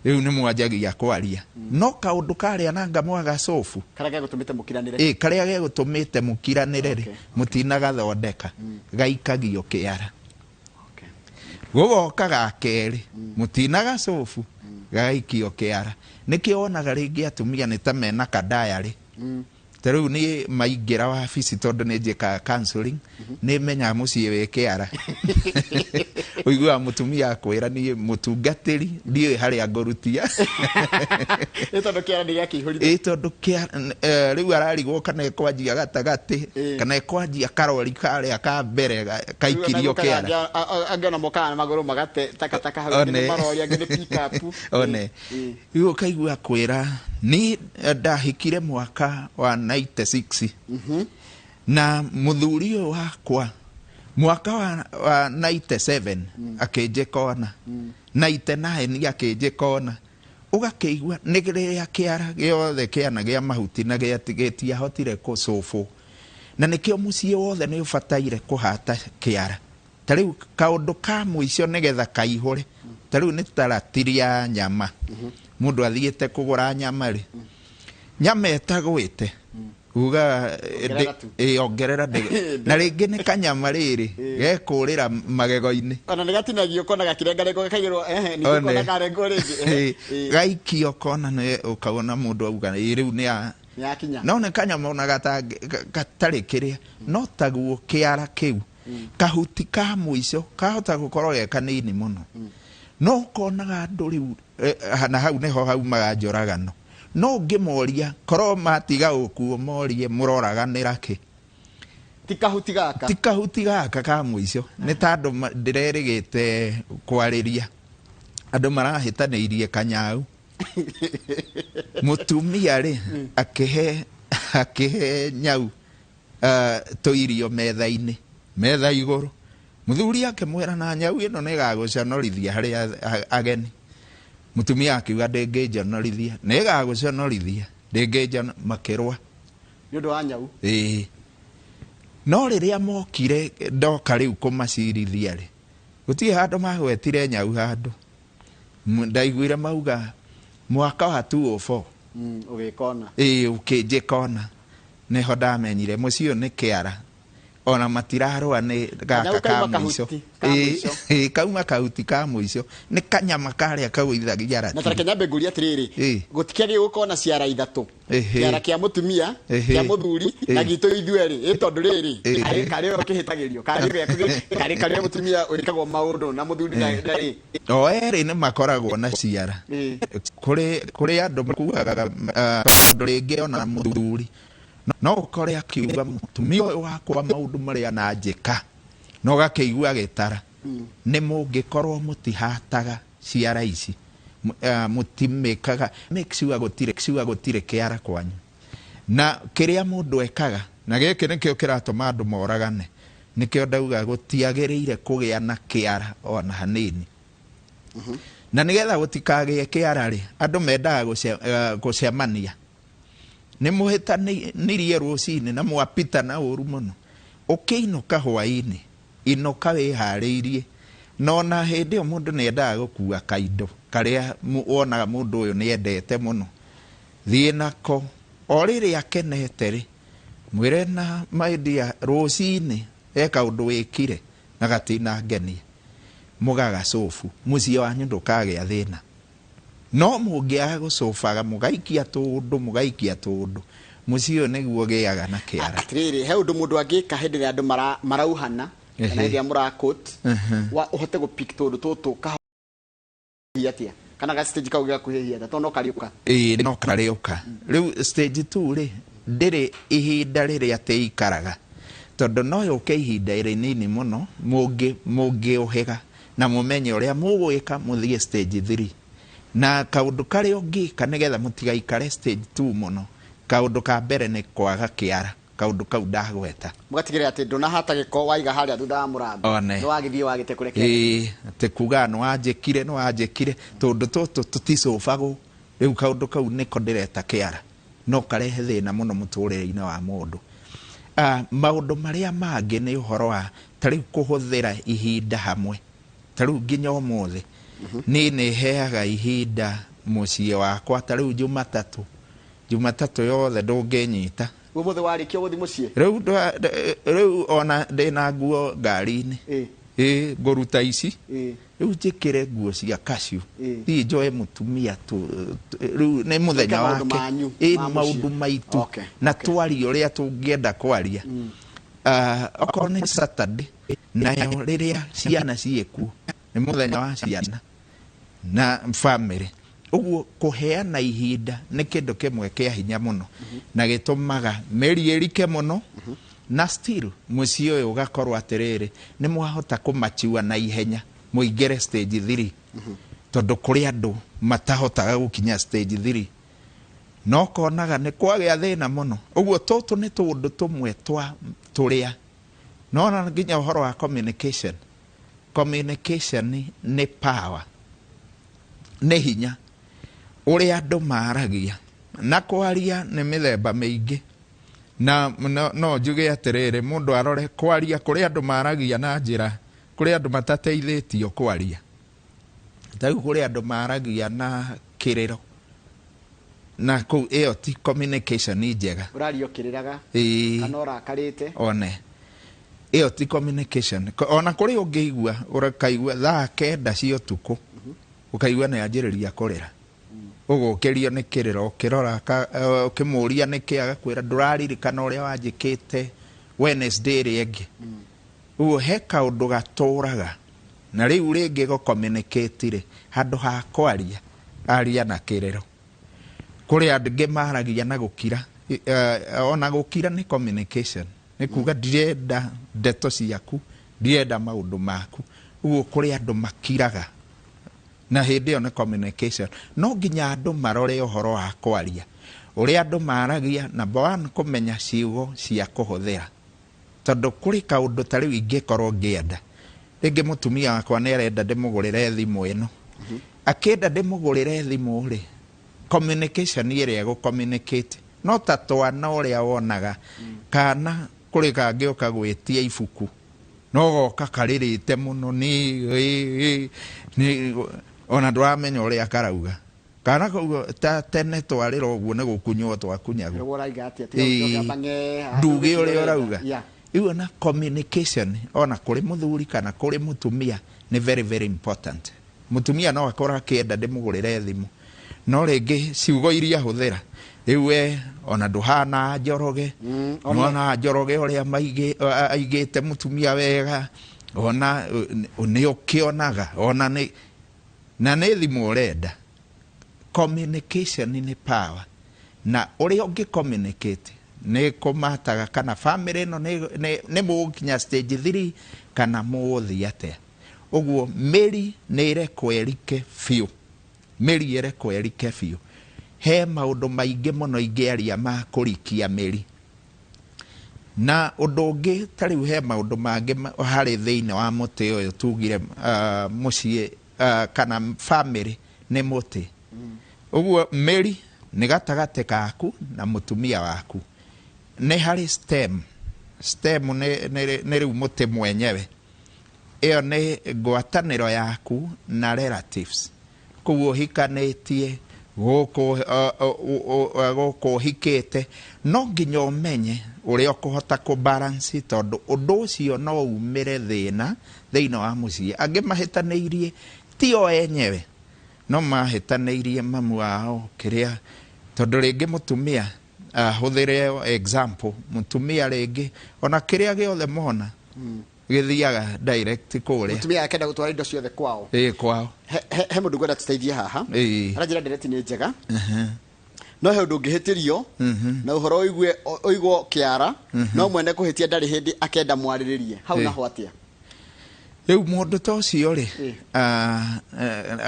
Speaker 2: rĩu nĩ mwanjagia kwaria. No kaũndũ karĩa nanga mwaga cobu.
Speaker 1: Karĩa gegũtũmĩte mũkiranĩre.
Speaker 2: Ĩĩ, karĩa gegũtũmĩte mũkiranĩre rĩ, mũtinagathondeka, gaikagio kĩara. Gũgoka ga kerĩ, mũtinaga cobu, gagaikio kĩara. Nĩkĩo wonaga rĩngĩ atumia nĩ ta mena ka diary. Ta rĩu niĩ maingĩra wabici tondũ nĩ njĩkaga counseling, nĩ menyaga mũciĩ wĩ kĩara. Ũiguaga mũtumia akwĩra niĩ mũtungatĩri ndiũĩ harĩa ngũrutia.
Speaker 1: Nĩ tondũ kĩara nĩ gĩakĩihũrire.
Speaker 2: Ĩĩ, tondũ kĩara, rĩu ararigwo kana ĩkwanjia gatagatĩ, kana ĩkwanjia karori karĩa ka mbere kaikirio kĩara.
Speaker 1: Angĩ ona mokaga na magũrũ magate takataka hau, angĩ nĩ marori, angĩ nĩ pick-up.
Speaker 2: One. Rĩu ũkaigua kwĩra, niĩ ndahikire mwaka wa 96. Na mũthuri ũyũ wakwa mwaka wa 97 akĩnjĩka ona. 99 akĩnjĩka ona. Ũgakĩigua nĩ rĩrĩa kĩara gĩothe kĩana gĩa mahuti na gĩtiahotire kũcũbwo. Na nĩkĩo mũciĩ wothe nĩ ũbataire kũhata kĩara. Ta rĩu kaũndũ ka mũico nĩgetha kaihũre, ta rĩu nĩ ta ratiri ya nyama. Mũndũ athiĩte kũgũra nyama rĩ, nyama ĩtagwĩte, ugaga
Speaker 1: Ongerera tu.
Speaker 2: Ĩ, ongerera na rĩngĩ nĩ kanyama rĩrĩ gekũrĩra magego-inĩ.
Speaker 1: Ona nĩ gatinagio kona gakĩrengarengwo gakaigĩrwo ehe ningĩ
Speaker 2: One.
Speaker 1: kona karengwo rĩngĩ ehe.
Speaker 2: Ĩ,
Speaker 1: Ĩ,
Speaker 2: gaikio kona nĩ ũkaona mũndũ auga ĩ rĩu nĩ a
Speaker 1: nĩ yakinya.
Speaker 2: No nĩ kanyama ona gatarĩ kĩrĩa no taguo kĩara kĩu kahuti ka mũico kahota gũkorwo ge kanini mũno no ũkonaga andũ rĩu na hau nĩho haumaga njũragano. No ũngĩmoria korwo matiga gũkuo morie mũroraganĩra kĩ,
Speaker 1: Ti kahuti gaka.
Speaker 2: Ti kahuti gaka ka mũico. Nĩ ta andũ ndĩrerĩgĩte kwarĩria andũ marahĩtanĩirie kanyau. Mũtumia rĩ akĩhe nyau tũirio metha-inĩ, metha igũrũ. Mũthuri akĩmwĩra na nyau ĩno nĩ ĩgagũconorithia harĩ ageni. Mũtumia akiuga ndĩngĩnjonorithia, nĩ ĩgagũconorithia, ndĩngĩnjono, makĩrũa.
Speaker 1: Nĩ ũndũ wa nyau.
Speaker 2: Ĩĩ. No rĩrĩa mokire ndoka rĩu kũmacirithia rĩ, gũtirĩ handũ magwetire nyau handũ. Ndaiguire mauga mwaka wa 204.
Speaker 1: Ũgĩkona.
Speaker 2: Ĩĩ, ũkĩnjĩka ona. Nĩho ndamenyire mũciĩ ũyũ nĩ kĩara. Ona matirarũa nĩ gaka
Speaker 1: Kanyau
Speaker 2: ka
Speaker 1: kauma
Speaker 2: mũico.
Speaker 1: kahuti ka
Speaker 2: Ĩĩ,
Speaker 1: mũico.
Speaker 2: ĩĩ, kauma kahuti ka mũico. Nĩ kanyama karĩa kagũithagia
Speaker 1: Na
Speaker 2: ratiri.
Speaker 1: tareke nyambe ngũrie atĩrĩrĩ,
Speaker 2: Ĩĩ.
Speaker 1: gũtikĩagĩrĩirwo gũkorwo na ciara ithatũ.
Speaker 2: Ĩhĩ.
Speaker 1: Kĩara kĩa mũtumia,
Speaker 2: Ĩhĩ.
Speaker 1: kĩa mũthuri, na
Speaker 2: Ĩĩ.
Speaker 1: gitũ ithuerĩ. Ĩ tondũ rĩrĩ,
Speaker 2: Ĩhĩ.
Speaker 1: karĩ karĩ ũkĩhĩtagĩrio, karĩ karĩ mũtumia wĩkagwo maũndũ na mũthuri na ĩ.
Speaker 2: O erĩ nĩ makoragwo na ciara.
Speaker 1: Ĩĩ.
Speaker 2: Kũrĩ andũ makuaga, tondũ rĩngĩ ona mũthuri no ũkore akiuga mũtumia ũyũ wakwa maũndũ marĩa ananjĩka, na ũgakĩigua agĩtara. Nĩ mũngĩkorwo mũtihataga ciara ici, mũtimĩkaga, make sure gũtirĩ, sure gũtirĩ kĩara kwanyu. Na kĩrĩa mũndũ ekaga, na gĩkĩ nĩkĩo kĩratũma andũ moragane, nĩkĩo ndauga gũtiagĩrĩire kũgĩa na kĩara ona hanini. Na nĩgetha gũtikagĩe kĩara rĩ, andũ mendaga gũcemania. Nĩ mũhĩtanirie rũcinĩ na mwapita na ũru mũno. Ũkĩinũka hwaĩ-inĩ, inũka wĩharĩirie. Na ona hĩndĩ ĩyo mũndũ nĩ endaga gũkua kaindo karĩa wonaga mũndũ ũyũ nĩ endete mũno. Thiĩ nako, o rĩrĩa akenete rĩ, mwĩre na my dear, rũcinĩ he kaũndũ wĩkire na gatinangenia. Mũgagacobu, mũciĩ wanyu ndũkagĩa thĩna. No mũngĩaga gũcobaga, mũgaikia tũũndũ, mũgaikia tũũndũ, mũciĩ ũyũ nĩguo ũgĩaga na kĩara.
Speaker 1: Atĩrĩrĩ, he ũndũ mũndũ angĩka hĩndĩ ĩrĩa andũ marauhana, kana hĩndĩ ĩrĩa mũrakũt, wa ũhote gũ pick tũũndũ tũtũ kahia atĩa? Kana ga stage kau gĩgakuhĩhia atĩa? Tondũ no kariũka.
Speaker 2: Ĩĩ, no karĩũka. Rĩu stage 2 rĩ, ndĩrĩ ihinda rĩrĩa atĩ ĩikaraga. Tondũ no yũke ihinda rĩnini mũno, mũngĩũhĩga na mũmenye ũrĩa mũgwĩka mũthiĩ stage 3. Na kaũndũ karĩa ũngĩka nĩgetha mũtigaikare stage 2 mũno, kaũndũ ka mbere nĩ kwaga kĩara, kaũndũ kau ndagweta.
Speaker 1: Mũgatigĩrĩra atĩ ndũnahata gĩko waiga harĩa thutha wa mũrango.
Speaker 2: One.
Speaker 1: Nĩ wagĩthiĩ wagĩte kũrĩa kĩara.
Speaker 2: Ĩĩ, atĩ kuga nĩ wanjĩkire, nĩ wanjĩkire, tondũ tũtũ tũticũbagwo. Rĩu kaũndũ kau nĩko ndĩreta kĩara. No karehe thĩna mũno mũtũrĩre-inĩ wa mũndũ. Maũndũ marĩa mangĩ nĩ ũhoro wa ta rĩu kũhũthĩra ihinda hamwe. Ta rĩu nginya ũmũthĩ, niĩ nĩ heaga ihinda mũciĩ wakwa, ta rĩu Jumatatũ. Jumatatũ yothe ndũngĩnyita.
Speaker 1: Ũmũthĩ warĩkia gũthiĩ mũciĩ?
Speaker 2: Rĩu rĩu ona ndĩna nguo ngari-inĩ. Ĩĩ, ngũruta ici. Rĩu njĩkĩre nguo cia cashew. Thiĩ njoe mũtumia rĩu nĩ mũthenya
Speaker 1: Gwĩka maũndũ
Speaker 2: wake.
Speaker 1: manyu,
Speaker 2: Ĩĩ,
Speaker 1: ma mũciĩ.
Speaker 2: maũndũ maitũ. Na twarie ũrĩa tũngĩenda kwaria. Okorwo nĩ Saturday, nayo rĩrĩa ciana ciĩkuo, nĩ mũthenya wa ciana na family. Ũguo kũheana ihinda nĩ kĩndũ kĩmwe kĩa hinya mũno na gĩtũmaga mĩri ĩrike mũno na still mũciĩ ũyũ ũgakorwo atĩrĩrĩ nĩ mwahota kũmachiwa na ihenya mũingĩre stage 3 tondũ kũrĩ andũ matahotaga gũkinya stage 3 no konaga nĩ kwagĩa thĩna mũno. Ũguo tũtũ nĩ tũũndũ tũmwe twa tũrĩa nona nginya ũhoro wa communication. Communication nĩ power, nĩ hinya ũrĩa andũ maragia na kwaria nĩ mĩthemba mĩingĩ. Na no njuge atĩrĩrĩ, mũndũ arore kwaria, kũrĩ andũ maragia na njĩra, kũrĩ andũ matateithĩtio kwaria. Ta rĩu kũrĩ andũ maragia na kĩrĩro, na kũu ĩyo ti communication njega.
Speaker 1: Ũraria ũkĩrĩraga.
Speaker 2: Ĩĩ.
Speaker 1: Kana ũrakarĩte.
Speaker 2: One ĩyo ti communication. Ona kũrĩ ũngĩigua, ũkaigua thaa 9 cia ũtukũ, ũkaigua nĩ anjĩrĩria kũrĩra, ũgũkĩrio nĩ kĩrĩro, ũkĩrora ũkĩmũria nĩkĩ, agakwĩra ndũraririkana ũrĩa wanjĩkĩte Wednesday ĩrĩa ĩngĩ. Ũguo he kaũndũ gatũraga, na rĩu rĩngĩ gũ communicate rĩ, handũ ha kwaria, aria na kĩrĩro. Kũrĩ angĩ maragia na gũkira. Ona gũkira nĩ communication, nĩ kuga ndirenda ndeto ciaku, ndirenda maũndũ maku. Ũguo kũrĩ andũ makiraga, na hĩndĩ ĩyo nĩ communication. No nginya andũ marore ũhoro wa kwaria, ũrĩa andũ maragia. Number one, kũmenya ciugo cia kũhũthĩra, tondũ kũrĩ kaũndũ ta rĩu ingĩkorwo ngĩenda, rĩngĩ mũtumia wakwa nĩ arenda ndĩmũgũrĩre thimũ ĩno, akĩenda ndĩmũgũrĩre thimũ rĩ, communication ĩrĩa ĩgũ communicate no ta twana ũrĩa wonaga, kana kũrĩ kangĩũka gwĩtia ibuku, no goka karĩrĩte mũno, nĩ ona ndũramenya ũrĩa karauga. Kana kau ta tene twarĩra ũguo nĩ gũkunywo twakunyagwo.
Speaker 1: Ũguo ũraiga atĩa? Tiga gũcoka bang'e, haha.
Speaker 2: Nduge ũrĩa ũrauga. Rĩu ona communication, ona kũrĩ mũthuri kana kũrĩ mũtumia, nĩ very very important. Mũtumia no akorwo akĩenda ndĩmũgũrĩre thimũ, no rĩngĩ ciugo iria ahũthĩra, rĩu we ona ndũhana Njoroge, nĩwona Njoroge ũrĩa aigĩte mũtumia wega, ona nĩ ũkĩonaga ona nĩ na nĩ thimũ ũrenda. Communication nĩ power, na ũrĩa ũngĩ communicate nĩ kũmataga kana family ĩno nĩ mũgũkinya stage 3 kana mũgũthiĩ atĩa. Ũguo mĩri nĩ ĩrekwo ĩrike biũ, mĩri ĩrekwo ĩrike biũ. He maũndũ maingĩ mũno ingĩaria ma kũrikia mĩri. Na ũndũ ũngĩ, ta rĩu he maũndũ mangĩ harĩ thĩinĩ wa mũtĩ ũyũ tugire, mũciĩ, kana family nĩ mũtĩ. Ũguo mĩri nĩ gatagatĩ kaku na mũtumia waku. Nĩ harĩ stem. Stem nĩ rĩu mũtĩ mwenyewe. Ĩyo nĩ ngwatanĩro yaku na relatives. Kũu ũhikanĩtie, gũkũ ũhikĩte, no nginya ũmenye ũrĩa ũkũhota kũ balance, tondũ ũndũ ũcio no umĩre thĩna thĩinĩ wa mũciĩ. Angĩ mahĩtanĩirie ti o enyewe, no mahĩtanĩirie mamu wao kĩrĩa, tondũ rĩngĩ mũtumia, hũthĩre example, mũtumia rĩngĩ ona kĩrĩa gĩothe mona gĩthiaga direct kũrĩa.
Speaker 1: Mũtumia akenda gũtwara indo ciothe kwao.
Speaker 2: Ĩĩ, kwao.
Speaker 1: He mũndũ ngwenda tũteithie haha. Aranjĩra ndereti nĩ njega, no he ũndũ ũngĩhĩtĩrio na ũhoro ũigue ũigwo kĩara, no mwene kũhĩtia ndarĩ hĩndĩ akenda mwarĩrĩrie hau. Naho atĩa?
Speaker 2: Rĩu mũndũ ta ũcio rĩ,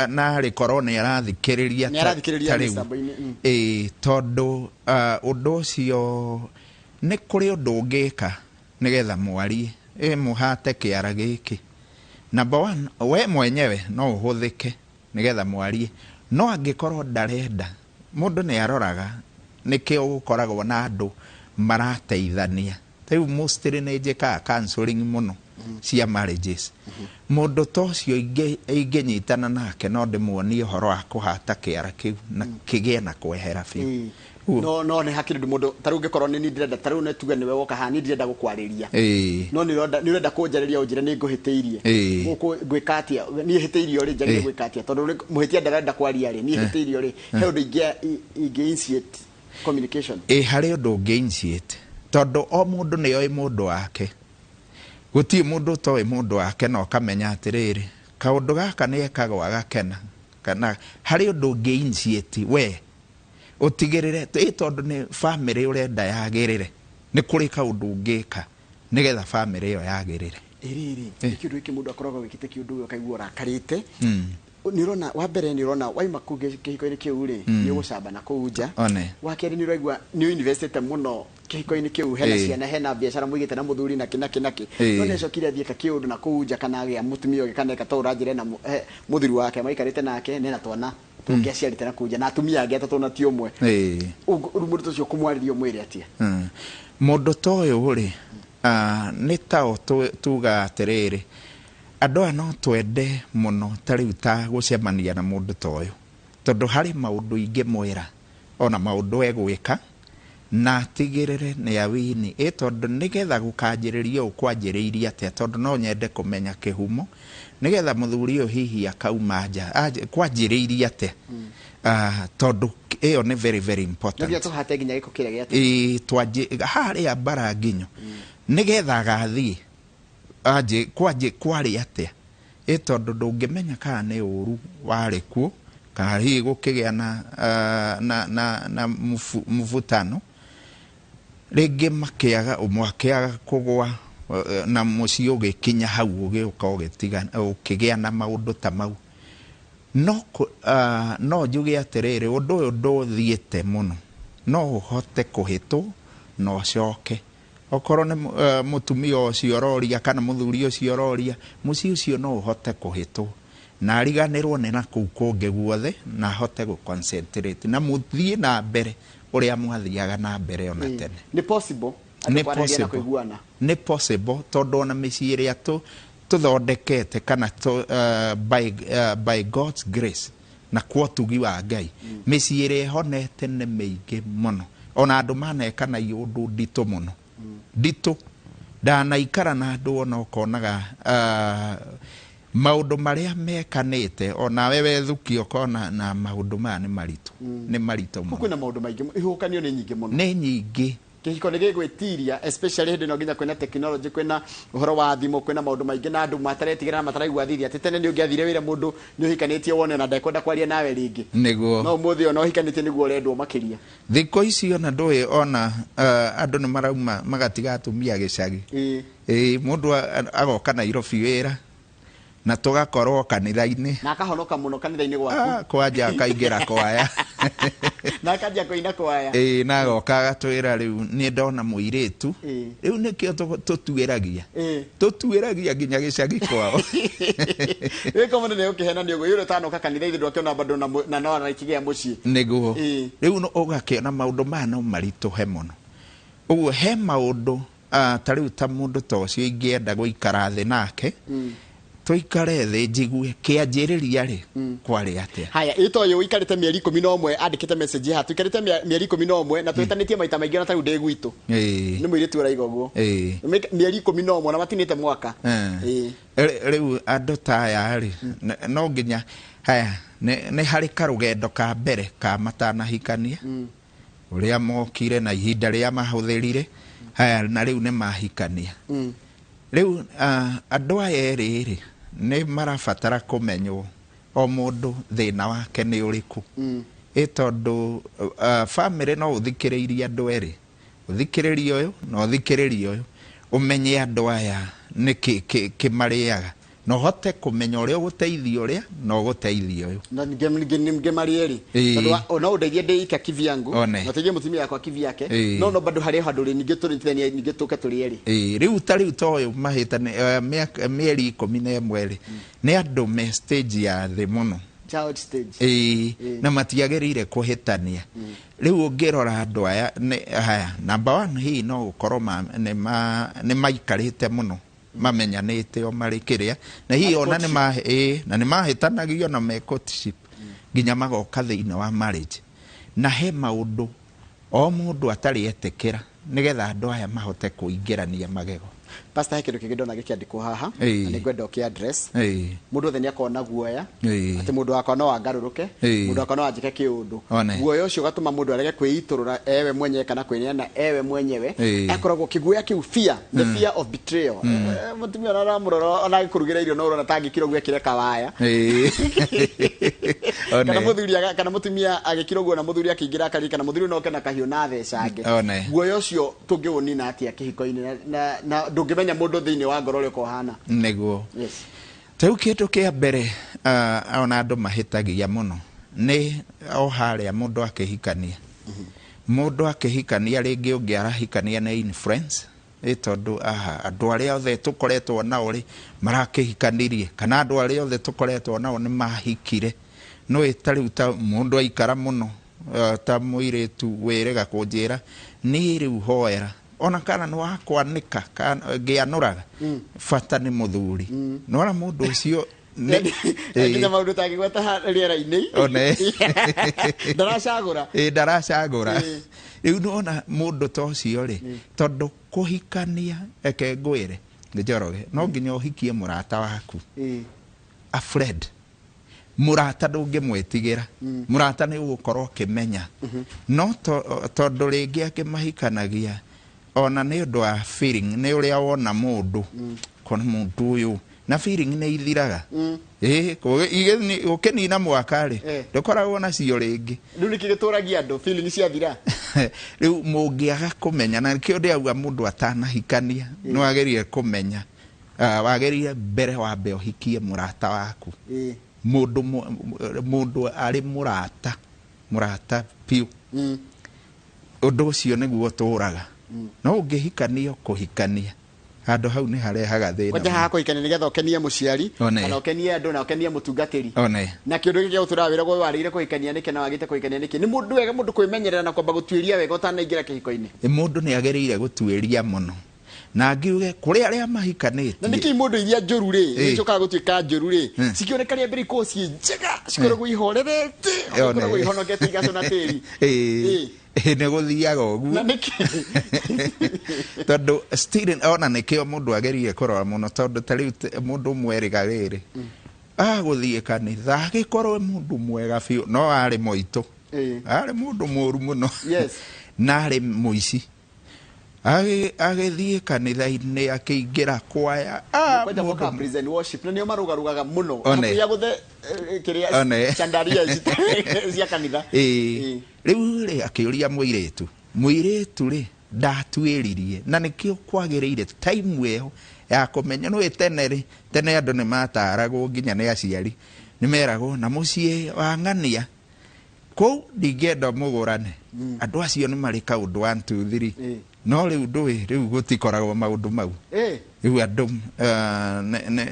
Speaker 2: na rĩ korwo nĩ arathikĩrĩria.
Speaker 1: Nĩ arathikĩrĩria
Speaker 2: ta rĩu.
Speaker 1: Mĩtambo-inĩ.
Speaker 2: Ĩĩ, tondũ ũndũ ũcio nĩ kũrĩ ũndũ ũngĩka nĩgetha mwarie, ĩ mũhate kĩara gĩkĩ. Number one, we mwenyewe no ũhũthĩke nĩgetha mwarie, no angĩkorwo ndarenda, mũndũ nĩ aroraga nĩkĩo gũkoragwo na andũ marateithania. Rĩu mostly nĩ njĩkaga counseling mũno cia marriages. Mũndũ ta ũcio ingĩnyitana nake, no ndĩmuonie ũhoro wa kũhata kĩara kĩu na kĩgĩe na kwehera biũ. Ũguo.
Speaker 1: No nĩ hakĩrĩ ũndũ mũndũ ta rĩu ũngĩkorwo nĩ niĩ ndĩrenda, ta rĩu nĩ tuge nĩwe woka haha, niĩ ndĩrenda gũkwarĩria, no nĩ ũrenda kũnjarĩria ũnjĩre nĩ ngũhĩtĩirie. Ngwĩka atĩa? Niĩ hĩtĩirio rĩ, njagĩrĩire gwĩka atĩa? Tondũ mũhĩtia ndarenda kwaria rĩ, niĩ hĩtĩirio rĩ, he ũndũ ingĩ initiate communication?
Speaker 2: Ĩ, harĩ ũndũ ũngĩ initiate, tondũ o mũndũ nĩ oĩ mũndũ wake. Gũtirĩ mũndũ ũtoĩ mũndũ wake, na ũkamenya atĩrĩrĩ, kaũndũ gaka nĩ ekagwo agakena, kana harĩ ũndũ ũngĩ initiate we ũtigĩrĩre, ĩ tondũ nĩ family ũrenda yagĩrĩre, nĩ kũrĩ kaũndũ ũngĩka nĩgetha family ĩyo yagĩrĩre.
Speaker 1: Ĩrĩrĩ nĩ kĩũndũ gĩkĩ mũndũ akoragwo wĩkĩte kĩũndũ ũyũ akaigua ũrakarĩte. Nĩ ũrona, wa mbere nĩ ũrona waima kũu kĩhiko-inĩ kĩu rĩ, nĩ ũgũcamba na kũu nja.
Speaker 2: One.
Speaker 1: Wa kerĩ, nĩ ũraigua nĩ ũinvestĩte mũno kĩhiko-inĩ kĩu, hena ciana, hena biacara mũigĩte na mũthuri, naki naki naki. No nĩ acokire athiĩ eka kĩũndũ na kũu nja, kana agĩa mũtumia ũngĩ, kana eka ta ũranjĩra na mũthuri wake maikarĩte nake nena twana. Tũngĩaciarĩte na kũu nja na atumia angĩ atatũ na ti ũmwe. Rĩu mũndũ ta ũcio ũkũmwarĩria ũmwĩre atĩa?
Speaker 2: Mũndũ ta ũyũ rĩ, nĩ ta o tugaga atĩrĩrĩ, andũ aya no twende mũno ta rĩu ta gũcemania na mũndũ ta ũyũ, tondũ harĩ maũndũ ingĩmwĩra ona maũndũ egwĩka na atigĩrĩre nĩ awini. Ĩ tondũ nĩgetha gũkanjĩrĩria ũũ kwanjĩrĩirie atĩa, tondũ no nyende kũmenya kĩhumo nĩgetha mũthuri ũyũ hihi akauma nja kwanjĩrĩirie atĩa, tondũ ĩyo nĩ very very
Speaker 1: No
Speaker 2: important.
Speaker 1: nginya tũhate nginya gĩko kĩrĩa gĩa tene.
Speaker 2: Ĩĩ, harĩa mbara nginyo nĩgetha agathiĩ anjĩ kwanjĩ kwarĩ atĩa, ĩ tondũ ndũngĩmenya kana nĩ ũru warĩ kuo kana hihi gũkĩgĩa na, na, na, na mvutano rĩngĩ makĩaga ũmwe akĩaga kũgwa na mũciĩ ũgĩkinya hau ũgĩũka ũkĩgĩa na maũndũ ta mau. No no njuge atĩrĩrĩ, ũndũ ũyũ ndũthiĩte mũno, no ũhote kũhĩtwo na ũcoke. Okorwo nĩ mũtumia ũcio ũroria kana mũthuri ũcio ũroria, mũciĩ ũcio no ũhote kũhĩtwo na ariganĩrwo nĩ na kũu kũngĩ guothe na ahote gũ concentrate na mũthiĩ na mbere ũrĩa mwathiaga na mbere ona tene.
Speaker 1: Nĩ possible andũ
Speaker 2: Nĩ
Speaker 1: kwaranĩria na
Speaker 2: possible.
Speaker 1: kũiguana?
Speaker 2: Nĩ possible tondũ ona mĩciĩ ĩrĩa tũthondekete kana by God's grace na kwa ũtugi wa Ngai, mĩciĩ ĩrĩa ĩhonete nĩ mĩingĩ mũno. Ona andũ maneka na iũndũ nditũ mũno, nditũ. Ndanaikara na andũ ona ũkonaga maũndũ marĩa mekanĩte, onawe wethukia ũkona na maũndũ maya nĩ maritũ, nĩ maritũ mũno.
Speaker 1: Kwĩna maũndũ maingĩ, ihuhũkanio nĩ nyingĩ mũno.
Speaker 2: Nĩ nyingĩ.
Speaker 1: Kĩhiko nĩ gĩgwĩtiria, especially hĩndĩ ĩno nginya kwĩna technology, kwĩna ũhoro wa thimũ, kwĩna maũndũ maingĩ na andũ mataretigĩra na mataraigua thithi atĩ tene nĩ ũngĩathire wĩra mũndũ nĩ ũhikanĩtie wone ona ndekwenda kwaria nawe rĩngĩ.
Speaker 2: Nĩguo.
Speaker 1: No ũmũthĩ ona ũhikanĩtie nĩguo ũrendwo makĩria.
Speaker 2: Thikũ ici ona ndũĩ ona andũ nĩ marauma magatiga atumia gĩcagi. Ĩĩ, mũndũ agoka Nairobi wĩra na tũgakorwo kanitha-inĩ.
Speaker 1: Na akahonoka mũno kanitha-inĩ gwaku.
Speaker 2: Kwanja akaingĩra kwaya.
Speaker 1: Na akanjia kũina kwaya.
Speaker 2: Ĩĩ, na agoka agatwĩra rĩu niĩ ndona mũirĩtu. Rĩu nĩkĩo tũtuĩragia. Tũtuĩragia nginya gĩcagi kwao.
Speaker 1: Wĩko mũndũ nĩ ũkĩhenania ũguo, yũrĩa ũtanoka kanitha-inĩ ndwakĩona bado na no arakĩgĩa mũciĩ.
Speaker 2: Nĩguo. Rĩu ũgakĩona maũndũ maya no maritũhe mũno. Ũguo he maũndũ ta rĩu ta mũndũ ta ũcio ingĩenda gũikara thĩ nake, tũikare thĩ njigue kĩanjĩrĩria rĩ kwarĩ atĩa.
Speaker 1: Haya, ĩta ũyũ ũikarĩte mĩeri 11 andĩkĩte message haha, tũikarĩte mĩeri 11 na tũhĩtanĩtie maita maingĩ ona ta rĩu ndĩ gwitũ. Nĩ mũirĩtu ũraiga ũguo. Mĩeri 11 na matinĩte mwaka.
Speaker 2: Rĩu andũ ta aya rĩ, no nginya haya, nĩ harĩ karũgendo ka mbere ka matanahikania. Ũrĩa mokire na ihinda rĩa mahũthĩrire, haya na rĩu nĩ mahikania. Rĩu andũ aya erĩ rĩ, nĩ marabatara kũmenywo o mũndũ thĩna wake nĩ ũrĩkũ. Ĩ tondũ family no ũthikĩrĩirie andũ erĩ, ũthikĩrĩrie ũyũ na ũthikĩrĩrie ũyũ, ũmenye andũ aya nĩkĩ kĩmarĩaga, na ũhote kũmenya ũrĩa ũgũteithia ũrĩa na ũgũteithia ũyũ.
Speaker 1: Na ningĩ marĩ erĩ. Tondũ no ũndeithie ndĩ ika kivyangu, na ũteithie mũtumia wakwa kivyake, no no bado harĩ handũ rĩ ningĩ tũnyitithanie ningĩ tũke tũrĩ erĩ.
Speaker 2: Rĩu ta rĩu ta ũyũ mahĩtane, mĩeri 11 rĩ, nĩ andũ me stage ya thĩ mũno.
Speaker 1: Child stage.
Speaker 2: Na matiagĩrĩire kũhĩtania. Rĩu ũngĩrora andũ aya, nĩ, haya, number 1 hihi no gũkorwo nĩ maikarĩte mũno, mamenyanĩte o marĩ kĩrĩa, na hihi ona nĩ na nĩ mahĩtanagio na me courtship, nginya magoka thĩinĩ wa marriage. Na he maũndũ o mũndũ atarĩ etĩkĩra nĩgetha andũ aya mahote kũingĩrania magego.
Speaker 1: Pastor, he kĩndũ kĩngĩ ndona gĩkĩandĩkwo haha, na nĩngwenda ũkĩ address. Mũndũ othe nĩakoragwo na guoya, atĩ mũndũ wakwa no angarũrũke, mũndũ wakwa no anjĩke kĩũndũ. Guoya ũcio ũgatũma mũndũ arege kwĩitũrũra ewe mwenyewe kana kwĩneana ewe mwenyewe. Akoragwo kĩguoya kĩu, fear, the fear of betrayal. Mũtumia ona aramũrora, ona agĩkũrugĩra irio no ũrona ta angĩkira ũguo ekĩre kawaya. Kana mũthuri kana mũtumia agĩkira ũguo na mũthuri akĩingĩra akaririkana mũthuri no oke na kahiũ na thecange. Guoya ũcio tũngĩũnina atĩa kĩhiko-inĩ na ndũngĩmenya mũndũ thĩinĩ wa ngoro ũrĩa ũhana?
Speaker 2: Nĩguo.
Speaker 1: Yes.
Speaker 2: Rĩu kĩndũ kĩa mbere, ona andũ mahĩtagia mũno nĩ o harĩa mũndũ akĩhikania. Mũndũ akĩhikania rĩngĩ ũngĩ arahikania na influence, ĩ tondũ aha andũ arĩa othe tũkoretwo nao rĩ marakĩhikanirie, kana andũ arĩa othe tũkoretwo nao nĩ mahikire. Nĩũĩ ta rĩu ta mũndũ aikara mũno ta mũirĩtu wĩrĩga kũnjĩra niĩ rĩu hoera ona kana nĩ wakwanĩka kana ngĩanũraga bata nĩ mũthuri. Nĩwona mũndũ ũcio nĩ
Speaker 1: nginya maũndũ tangĩgweta rĩera-inĩ.
Speaker 2: One.
Speaker 1: Ndaracagũra.
Speaker 2: Ĩ, ndaracagũra. Rĩu nĩwona mũndũ ta ũcio rĩ, tondũ kũhikania, reke ngwĩre Njoroge, no nginya ũhikie mũrata waku, a friend. Mũrata ndũngĩmwĩtigĩra, mũrata nĩ ũgũkorwo ũkĩmenya. No tondũ rĩngĩ angĩ mahikanagia ona nĩ ũndũ wa feeling, nĩ ũrĩa wona mũndũ, ũkona mũndũ ũyũ, na feeling nĩ ithiraga. Ĩĩ, ũkĩnina mwaka rĩ, ndũkoragwo nacio rĩngĩ.
Speaker 1: Rĩu nĩkĩ gĩtũragia andũ feeling ciathira?
Speaker 2: Rĩu mũngĩaga kũmenya, na nĩkĩo ndĩrauga mũndũ atanahikania, nĩ wagĩrĩire kũmenya, wagĩrĩire mbere wambe ũhikie mũrata waku. Mũndũ mũndũ arĩ mũrata, mũrata biũ. Ũndũ ũcio nĩguo ũtũraga. No ũngĩhikania kũhikania, handũ hau nĩ harehaga thĩna.
Speaker 1: Kwanja haha kũhikania nĩgetha ũkenie mũciari, kana ũkenie andũ na ũkenie mũtungatĩri.
Speaker 2: One.
Speaker 1: Na kĩũndũ gĩkĩ gĩa gũtũraga wĩragwo warĩire kũhikania nĩkĩ na wagĩte kũhikania nĩkĩ. Nĩ mũndũ wega mũndũ kwĩmenyerera na kwamba gũtuĩria wega ũtanaingĩra kĩhiko-inĩ.
Speaker 2: Mũndũ nĩ agĩrĩire gũtuĩria mũno. Na ngiuge kũrĩ arĩa mahikanĩtie.
Speaker 1: Na nĩkĩ mũndũ iria njũru rĩ, icokaga gũtuĩka njũru rĩ, cikĩoneka rĩa mbere ikoragwo ciĩ njega, cikoragwo ihorerete, ikoragwo ihonokete igacũna tĩri.
Speaker 2: Nĩ gũthiaga ũguo.
Speaker 1: Na nĩkĩ?
Speaker 2: Tondũ still ona nĩkĩo mũndũ agĩrĩire kũrora mũno, tondũ ta rĩu mũndũ ũmwe erĩga rĩrĩ, agũthiĩ kanitha agĩkorwo mũndũ mwega biũ, no arĩ mũitũ. Arĩ mũndũ mũru mũno. Na arĩ mũici. Agĩthiĩ kanitha-inĩ akĩingĩra kwaya.
Speaker 1: Kwanja mokaga praise and worship na nĩo marũgarũgaga mũno. Hakuhĩ agũthe kĩrĩa chandaria ici cia kanitha.
Speaker 2: Rĩu rĩ akĩũria mũirĩtu, mũirĩtu rĩ ndatuĩririe, na nĩkĩo kwagĩrĩire time ĩyo ya kũmenya. Nĩũĩ tene rĩ, tene andũ nĩ mataragwo nginya nĩ aciari, nĩ meragwo na mũciĩ wa ng'ania kũu ndingĩenda mũgũrane, andũ acio nĩ marĩ kaũndũ 1 2 3. No rĩu ndũĩ, rĩu gũtikoragwo maũndũ mau. Rĩu andũ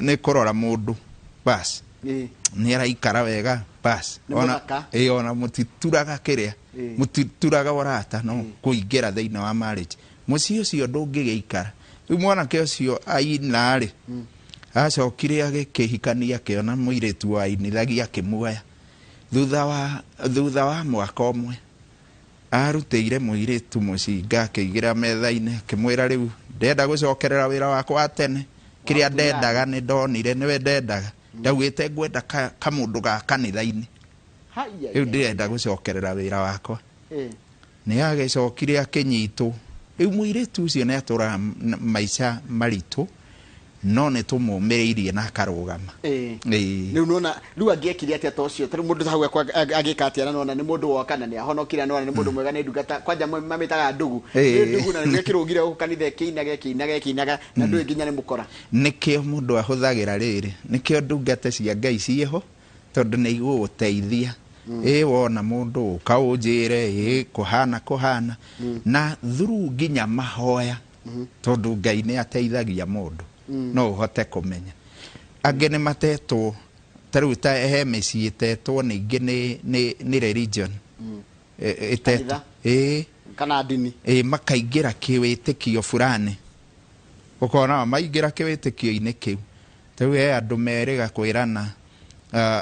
Speaker 2: nĩ kũrora mũndũ bas, nĩ araikara wega bas, ona mũtituraga kĩrĩa, mũtituraga ũrata, no kũingĩra thĩinĩ wa marriage mũciĩ ũcio ndũngĩgĩikara. Rĩu mwanake ũcio aina rĩ, acokire agĩkĩhikania akĩona mũirĩtu wainithagia akĩmuoya. Thutha wa mwaka ũmwe arutĩire mũirĩtu mũcinga akĩigĩra metha-inĩ, akĩmwĩra rĩu ndenda gũcokerera wĩra wakwa wa tene, kĩrĩa ndendaga nĩ ndonire, nĩwe ndendaga, ndaugĩte ngwenda kamũndũ ga kanitha-inĩ, rĩu ndĩrenda gũcokerera wĩra wakwa. Nĩ agĩcokire akĩnyitwo. Rĩu mũirĩtu ũcio nĩ atũraga maica maritũ, no nĩ tũmũmĩrĩirie na akarũgama.
Speaker 1: Rĩu nĩwona, rĩu angĩekire atĩa ta ũcio? Ta rĩu mũndũ hau angĩka atĩa na nĩwona nĩ mũndũ woka na nĩ ahonokire, na nĩwona nĩ mũndũ mwega, nĩ ndungata, kwanja mamĩtaga ndugu. Nĩ ndugu na nĩguo ĩkĩrũgire gũkũ kanitha ĩkĩinaga, ĩkĩinaga, ĩkĩinaga na ndũĩ nginya nĩ mũkora.
Speaker 2: Nĩkĩo mũndũ ahũthagĩra rĩrĩ, nĩkĩo ndungata cia Ngai ciĩho, tondũ nĩ igũgũteithia. Ĩ wona mũndũ ũka ũnjĩre, ĩ kũhana kũhana, na through nginya mahoya, tondũ Ngai nĩ ateithagia mũndũ, no ũhote kũmenya. Angĩ nĩ matetwo, ta rĩu ta he mĩciĩ ĩtetwo ningĩ nĩ religion. Ĩtetwo.
Speaker 1: Ĩ. Kana ndini.
Speaker 2: Ĩ, makaingĩra kĩwĩtĩkio fulani. Ũkona maingĩra kĩwĩtĩkio-inĩ kĩu. Ta rĩu he andũ merĩga kwĩrana,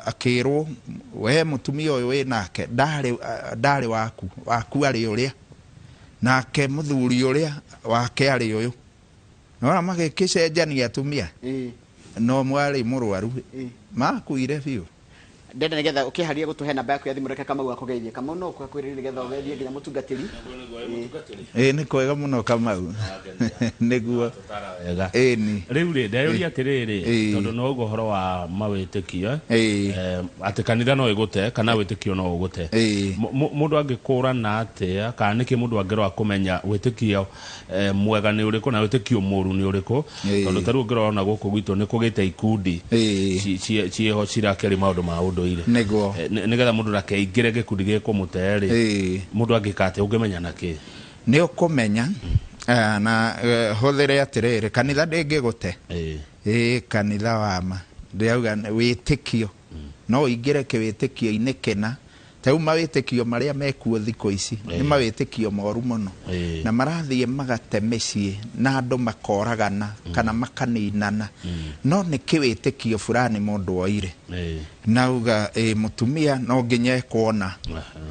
Speaker 2: akĩrwo we mũtumia ũyũ wĩ nake ndarĩ waku, waku arĩ ũrĩa, nake mũthuri ũrĩa wake arĩ ũyũ. Nĩwona magĩkĩcenjania atumia, no mwarĩ mũrwaru, makuire biũ.
Speaker 1: Ndenda nĩgetha ũkĩharia gũtũhe namba yaku ya thimũ, reke Kamau akũgeithie. Kamau no ũkwĩrĩrie nĩgetha ũgeithie nginya mũtungatĩri.
Speaker 2: Ĩĩ nĩ kwega mũno Kamau. Nĩguo.
Speaker 3: Ĩni. Rĩu rĩ, ndeyũria atĩrĩrĩ, tondũ no ũguo ũhoro wa mawĩtĩkio, atĩ kanitha no ĩgũte kana wĩtĩkio no ũgũte. Mũndũ angĩkũrana atĩa, kana nĩkĩ mũndũ angĩrora kũmenya wĩtĩkio mwega nĩ ũrĩkũ na wĩtĩkio mũru nĩ ũrĩkũ? Tondũ ta rĩu ũngĩrora ona gũkũ gwitũ nĩ kũgĩte ikundi ciĩho cirakĩaria maũndũ ma ũndũire.
Speaker 2: Nĩguo.
Speaker 3: Nĩgetha mũndũ ndakeingĩre gĩkundi gĩkũmũte rĩ, mũndũ angĩka atĩa? Ũngĩmenya na kĩ?
Speaker 2: Nĩ ũkũmenya na hũthĩre atĩrĩrĩ, kanitha ndĩngĩgũte. Ĩĩ, kanitha wa ma. Ndĩrauga wĩtĩkio. No ũingĩre kĩwĩtĩkio-inĩ kĩna. Ta rĩu mawĩtĩkio marĩa mekuo thikũ ici nĩ mawĩtĩkio moru mũno, na marathiĩ magate mĩciĩ na andũ makoragana kana makaninana, no nĩ kĩwĩtĩkio fulani mũndũ oire na auga ĩ mũtumia no nginya ekwo ũna,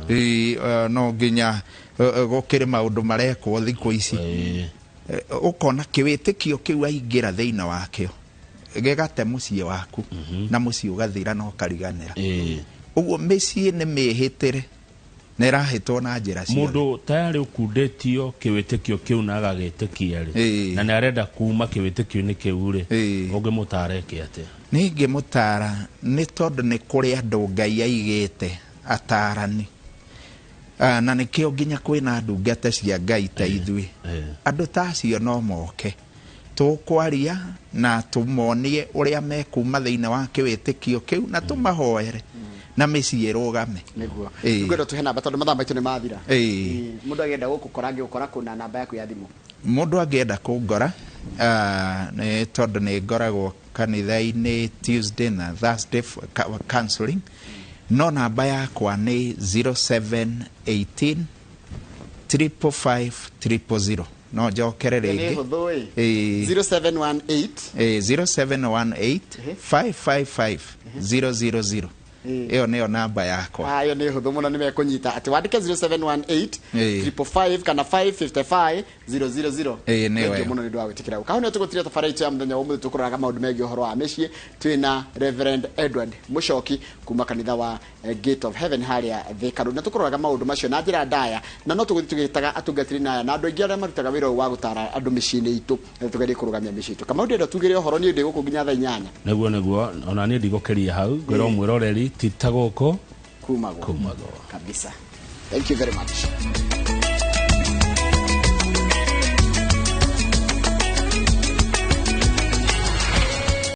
Speaker 2: ĩ no nginya gũkĩrĩ maũndũ marekwo thikũ ici. Ũkona kĩwĩtĩkio kĩu aingĩra thĩinĩ wakĩo gĩgate mũciĩ waku na mũciĩ ũgathira na ũkariganĩra. Ũguo mĩciĩ nĩ mĩhĩtĩre na ĩrahĩtwo na njĩra ciothe.
Speaker 3: Mũndũ tayarĩ ũkundĩtio kĩwĩtĩkio kĩu na agagĩtĩkia rĩ, na nĩ arenda kuma kĩwĩtĩkio-inĩ kĩu rĩ, ũngĩmũtara eke atĩa?
Speaker 2: Niĩ ingĩmũtara nĩ tondũ nĩ kũrĩ andũ Ngai aigĩte atarani. Na nĩkĩo nginya kwĩna ndungata cia Ngai ta ithuĩ. Andũ ta acio no moke tũkwaria na tũmonie ũrĩa mekuma thĩinĩ wa kĩwĩtĩkio kĩu na tũmahoere na mĩciĩ ĩrũgame.
Speaker 1: Nĩguo. Ngwenda tũhe namba tondũ mathaa maitũ nĩ mathira. Mũndũ angĩenda gũkũkora angĩgũkora kũ na namba yaku ya thimũ?
Speaker 2: Mũndũ angĩenda kũngora, nĩ tondũ nĩ ngoragwo kanitha-inĩ Tuesday na Thursday counseling, no namba yakwa nĩ 0718 555 000. No njokere
Speaker 1: Nĩ
Speaker 2: rĩngĩ.
Speaker 1: hũthũ ĩ. 0718.
Speaker 2: 0718 555 000. Ĩyo nĩyo namba yakwa.
Speaker 1: Ĩyo nĩ hũthũ mũno, nĩ mekũnyita atĩ wandĩke 0718 555 kana 555 000.
Speaker 2: Ĩĩ, nĩyo
Speaker 1: Thengiũ
Speaker 2: ĩyo.
Speaker 1: mũno nĩ ũndũ wa gwĩtĩkĩra gũka. Hau nĩho tũgũtiria tabarĩra itũ ya mũthenya wa ũmũthĩ, tũkũroraga maũndũ megiĩ ũhoro wa mĩciĩ. Twĩna Reverend Edward Mũchoki kuma kanitha wa Gate of Heaven harĩa Thika Road, na tũkũroraga maũndũ macio na njĩra ndaya, na no tũgũthiĩ tũgĩtaga atungatĩri na aya na andũ aingĩ arĩa marutaga wĩra ũyũ wa gũtara andũ mĩciĩ-inĩ itũ, na tũgerie kũrũgamia mĩciĩ itũ. Kamau, ndĩrenda tugĩre ũhoro, niĩ ndĩ gũkũ nginya thaa inyanya.
Speaker 3: Nĩguo, nĩguo, ona niĩ ndigũkĩria hau, ngwĩrwo mwĩroreri ti ta gũkũ
Speaker 1: kumagwo
Speaker 3: kumagwo
Speaker 1: kabisa. Thank you very much.